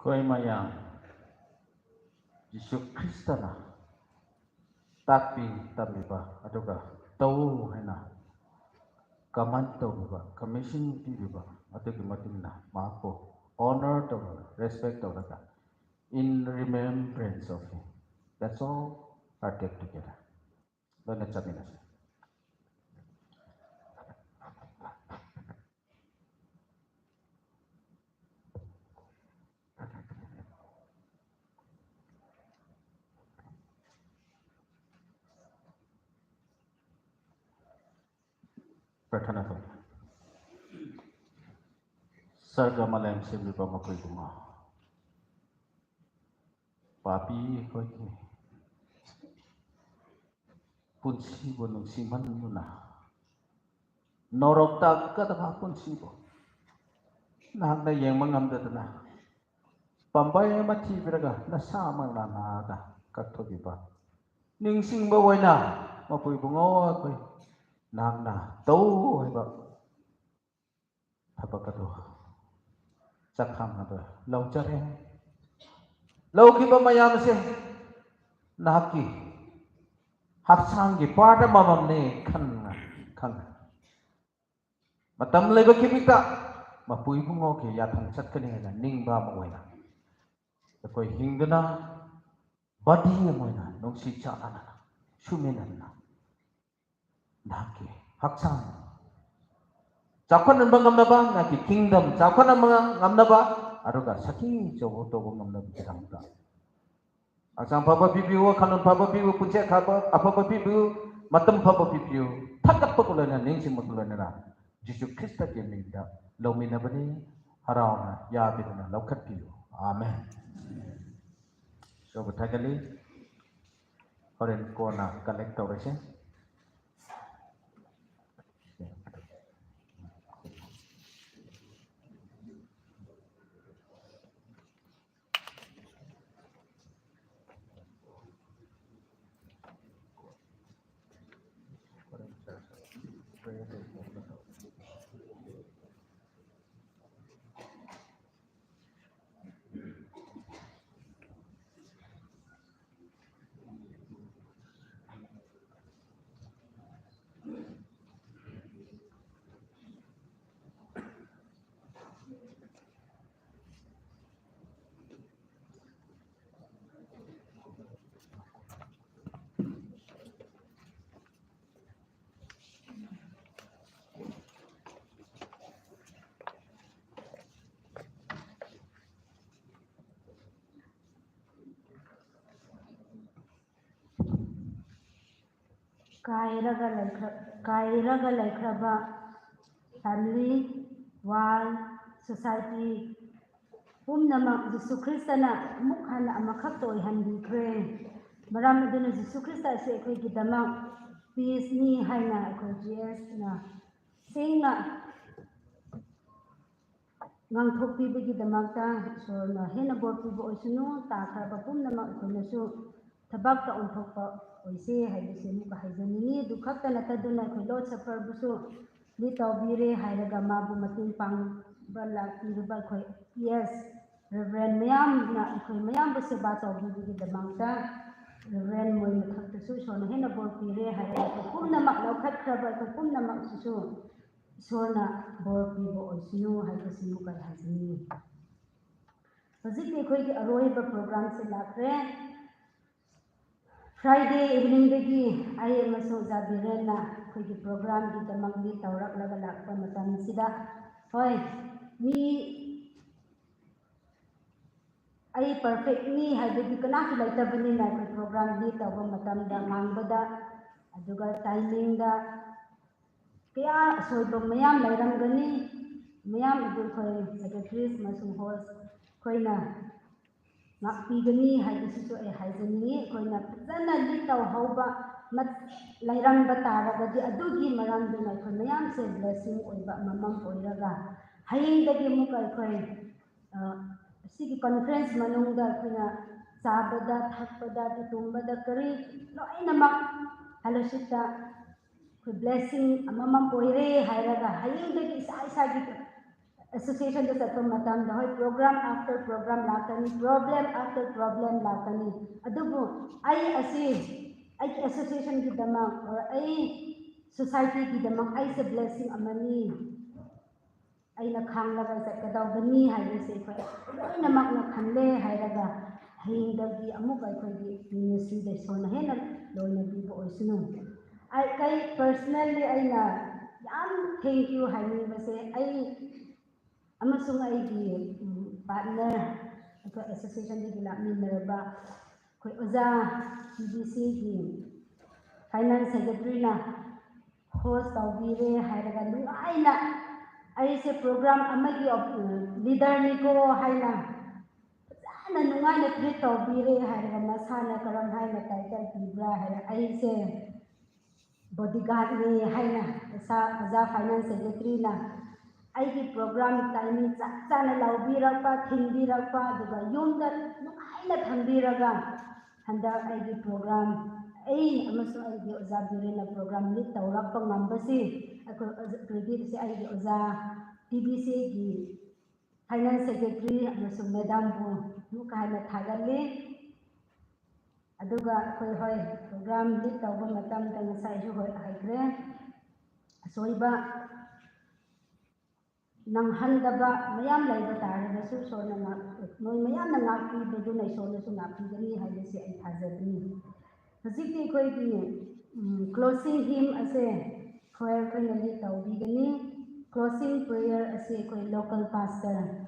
Khuimaya Jishu Khristana takpi tammipa, aduga tao haina command taumipa, commission pipa, aduga matingna mapu honor tau, respect taulaga, in remembrance of him. That's all. Partake together. Loina chapminasa. Prarthana tau. Sarga malem semmipa Mapui Bungā, papi akhoi hi punshiwui nungshimānna, norok tākatā punshiwui, nahakna yangmangamdana pampai mathipiraga, nasāmangna nada kathotpipa, ningsingpa oina, Mapui Bungā akhoi, nahakna tao haipa thapa kado, chākhang haipa lou chāre. Lou khipā mayamse, nahakki hakshangki part mamamne khan, khan. Matam leiva khipikta, Mapui Bungā akhoi yathang chatkani haina ningva maoina, akhoi hingdana, body amoina, nungsi chānana, shuminana, nahakki hakshang chaokhananva ngamnava, nahakki kingdom chaokhananva ngamnava, aruga sakhi chaowa tao ngamnava chitangda, hakshang phāva pipiu, khanun phāva piu, punche khava aphava pipiu, matam phāva pipiu, thākatva khuilaga, ningsingva khuilaga, Jishu Khristawui mingda louminavani, haraona yāpidana loukhatpiu. Amen. So, bathakali, horen kona collect taureshi. Kairaga leikha-, kairaga leikharaba family, world, society, pumnamak Jesu Khristana amuk hānna amakhak toihanbikre. Maram aduna Jesu Khrista si akhoi kidamang peace ni haina akhoi G S na singna ngangthokpibagi damakta Ishwarna hena bor piba oisunu, tākharaba pumnamak akhoi nasu thabak ta onthokpa oise haibasi muka haizanini. Dukhaktana taduna akhoi Lord Supper busu lead tobire hailaga mabu mating pangba lakpiraba akhoi, yes, Reverend mayamna akhoi mayambu seba tobibagi damakta Reverend Moi mathaktasu Ishwarna hena bor pire hailaga pumnamak laukhatkharaba akhoi pumnamak susu Ishwarna bor piba oisunu haibasi muka haizanini. Hojikti akhoi ki aroiba program si lakre. Friday evening dagi ai amasu Jabirenna akhoi ki program kidamang lead toraklaga lakpa matam sida. Hoi, mi ai perfect ni haibagi kanaki leitabanina akhoi program lead toba matamda ngangbada, aduga timing da, kaya asoiba mayam leiramgani, mayam akhoi secretaries amasung host khoina ngakpigani haibasisu ai haizanini. Akhoi na phazana lead tohaoba mat-, leirangba tāragadi adugi maramduna akhoi mayamse blessing oiba mamam oiraga, hayingdagi muka akhoi, ah, sigi conference manungda akhoi na chābada, thakpada, tutumbada, kari loinamak fellowship da akhoi blessing amamam oire hailaga, hayingdagi isa isagi association da zatpa matamda hoi program after program lakani, problem after problem lakani. Adubu ai asi, ai association kidamang or ai society kidamang aise blessing amani. Aina khanglaga zatkadaobani haibasi akhoi loinamakna khanle hailaga, hayingdagi amuka akhoi ki ministry da Ishwarna hena loina piba oisunu. Ai kai personally aina yam thank you hainibase ai amasung aigi, mm, partner, akhoi association dagi lakminaraba akhoi Oja T B C gi finance secretary na host tobire hailaga nungaina aise program amagi of, mm, leader ni ko haina phazana nungaina treat tobire hailaga masana karam haina title pibra haina aise bodyguard ni haina sa Oja finance secretary na aigi program timing chapchāna laobirakpa, thingbirakpa, aduga yumda nungaina thangbirakpa, hānda aigi program, ai amasung aigi Oja Birenna program lead torakpa ngambasi, akhoi Oja, credit si aigi Oja T B C gi finance secretary amasung madam bu muka haina thagale. Aduga akhoi hoi program lead toba matamda ngasai yu hoi haikre. Asoiba nanghandaba mayam leiba tāragasi Ishwarna ngak, noi mayamna ngakpibaduna Ishwarnasu ngakpigani haibasi ai thazatni. Hojikti akhoi ki, mm, closing hymn ase choir khoina lead tobigani, closing prayer ase akhoi local pastor.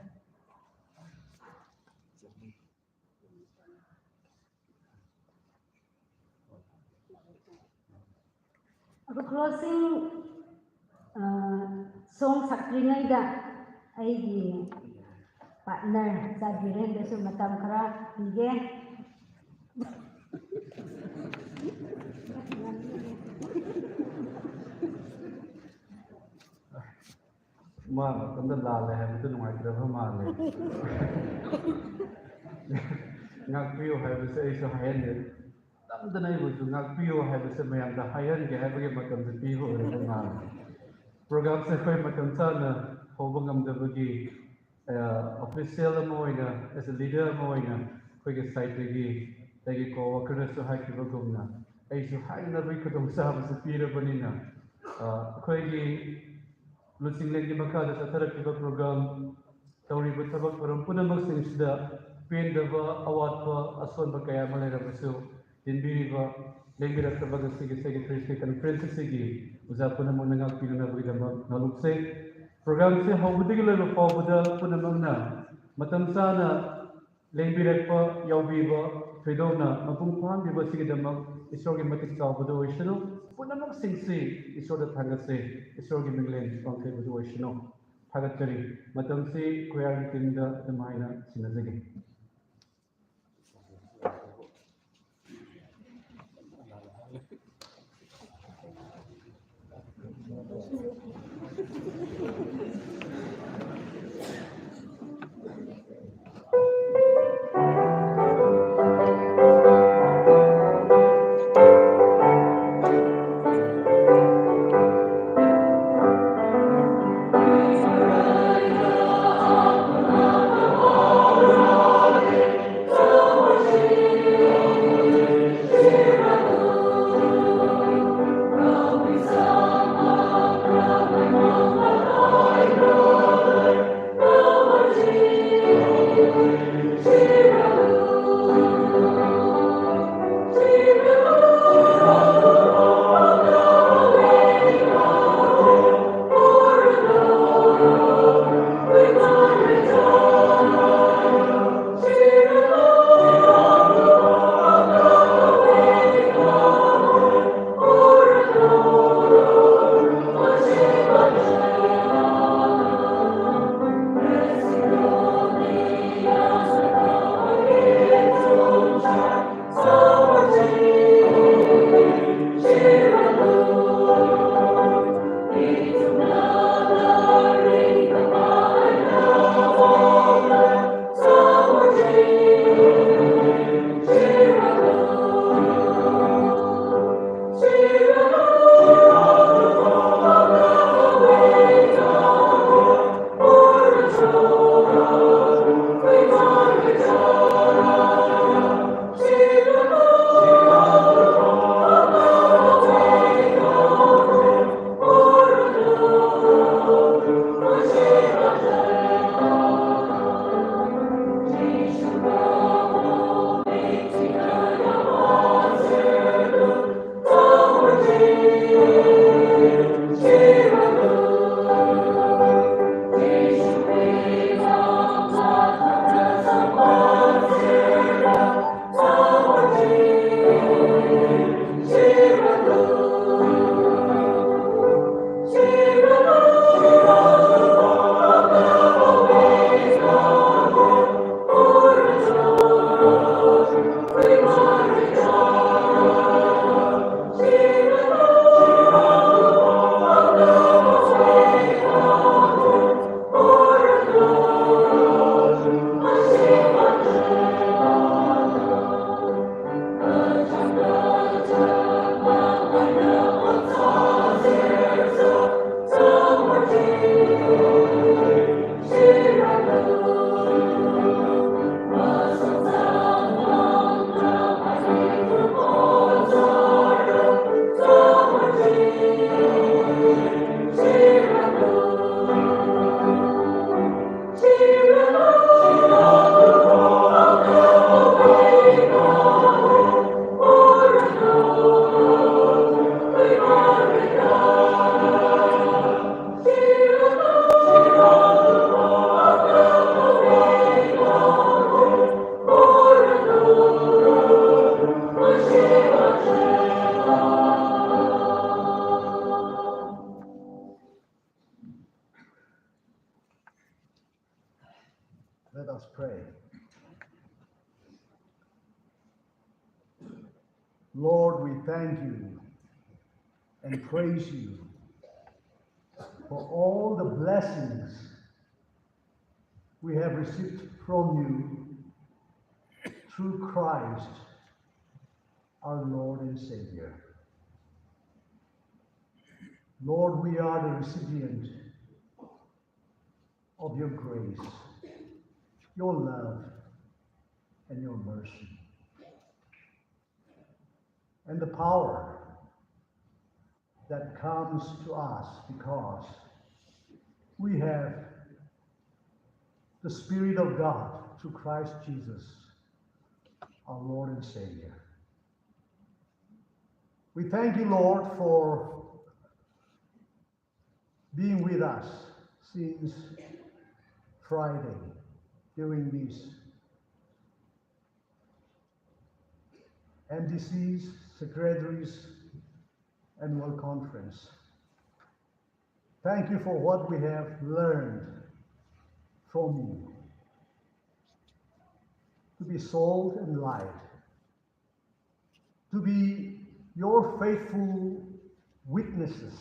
Akhoi closing, uh, song sakringaida aigi partner Jabirendasu matam khara pige. Mala, tanda lale haibada nungaikida male. Ngakpiyo haibase aisu haiyane. Tamda naibusu ngakpiyo haibase mayangda haiyange haibagi matamse piho haibada male. Program se khoi matam chāna houba ngamdabagi, eh, official ama oina, as a leader ama oina, khoiki side dagi, dagi co-worker nasu haikhipagumna, asu hainabui kadong sāba se pirabanina, ah, khoiki Lusinglengki makhada sātharakhiba program, tawriba thabak tharam punamak singshida, pendaba, awatba, asonba kayā maleiramasu, tinbiriba, lengbirak thabak asiki secretary conference asiki, ojā punamakna ngakpinabui dama ngalukse. Program se haoba dagi loiba pao puda punamakna, matam chāna, lengbirakpa, yaobiba, thuidona, mapung phanbiba sikidamak, Ishwarki matik chaobadu oishanu, punamak singsi, Ishwarda thangkatse, Ishwarki minglen, wangkhaibudu oishanu. Thakatari, matamsi, kuyar tingda, damaina, sinazagi. Let us pray. Lord, we thank you and praise you for all the blessings we have received from you through Christ, our Lord and Savior. Lord, we are the recipient of your grace, your love, and your mercy, and the power that comes to us because we have the Spirit of God through Christ Jesus, our Lord and Savior. We thank you, Lord, for being with us since Friday during this M D C's Secretaries Annual Conference. Thank you for what we have learned from you. To be salt and light, to be your faithful witnesses,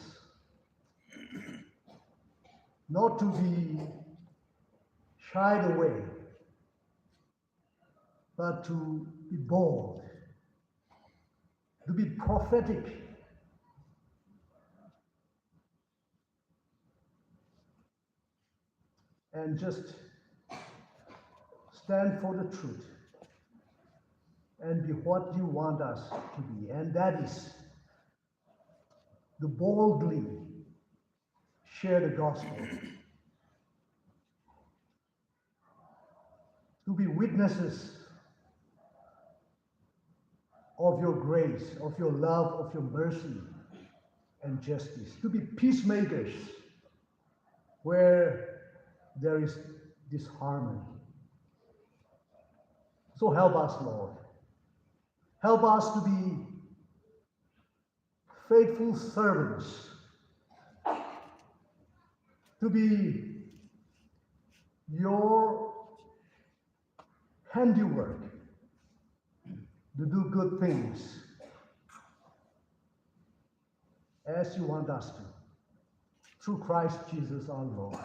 not to be shied away, but to be bold, to be prophetic, and just stand for the truth and be what you want us to be, and that is to boldly share the gospel, to be witnesses of your grace, of your love, of your mercy and justice, to be peacemakers where there is disharmony. So help us, Lord. Help us to be faithful servants, to be your handiwork, to do good things as you want us to, through Christ Jesus our Lord,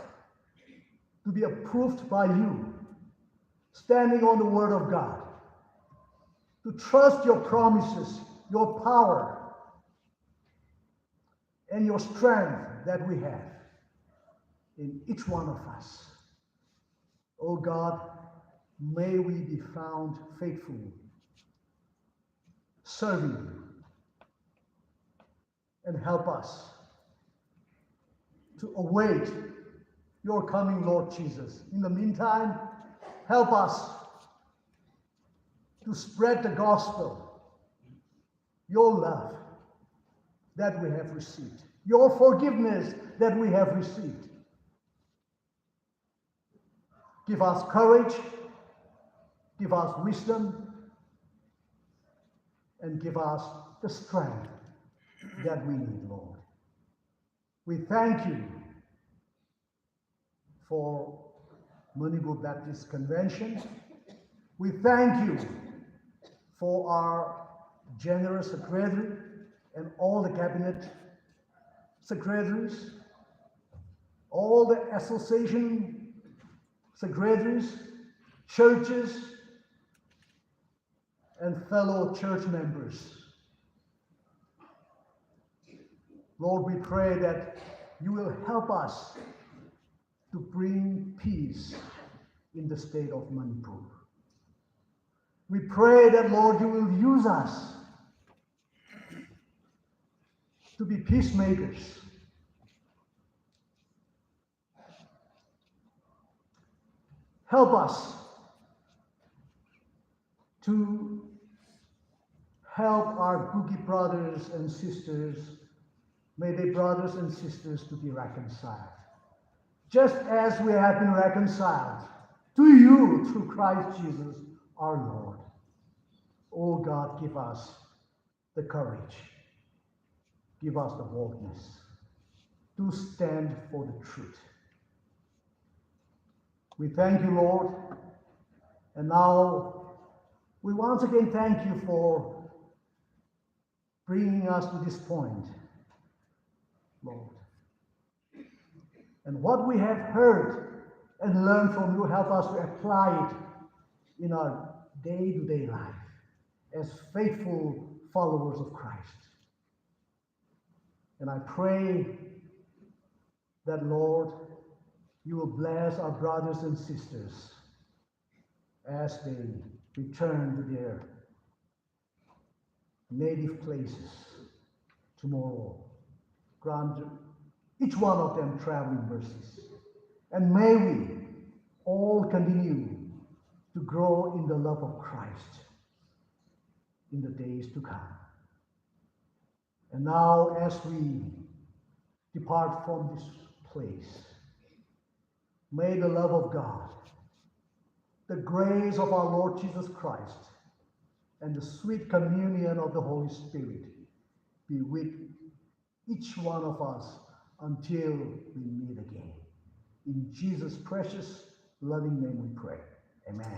to be approved by you, standing on the word of God, to trust your promises, your power, and your strength that we have in each one of us. Oh God, may we be found faithful, serving you, and help us to await your coming, Lord Jesus. In the meantime, help us to spread the gospel, your love that we have received, your forgiveness that we have received. Give us courage, give us wisdom, and give us the strength that we need, Lord. We thank you for Manipur Baptist Convention. We thank you for our General Secretary and all the cabinet secretaries, all the association secretaries, churches, and fellow church members. Lord, we pray that you will help us to bring peace in the state of Manipur. We pray that, Lord, you will use us to be peacemakers. Help us to help our Kuki brothers and sisters. May they brothers and sisters to be reconciled, just as we have been reconciled to you through Christ Jesus our Lord. Oh God, give us the courage, give us the boldness to stand for the truth. We thank you, Lord. And now we once again thank you for bringing us to this point, Lord. And what we have heard and learned from you, help us to apply it in our day-to-day life as faithful followers of Christ. And I pray that, Lord, you will bless our brothers and sisters as they return to their native places tomorrow. Grant each one of them traveling mercies. And may we all continue to grow in the love of Christ in the days to come. And now, as we depart from this place, may the love of God, the grace of our Lord Jesus Christ, and the sweet communion of the Holy Spirit be with each one of us until we meet again. In Jesus' precious, loving name we pray. Amen.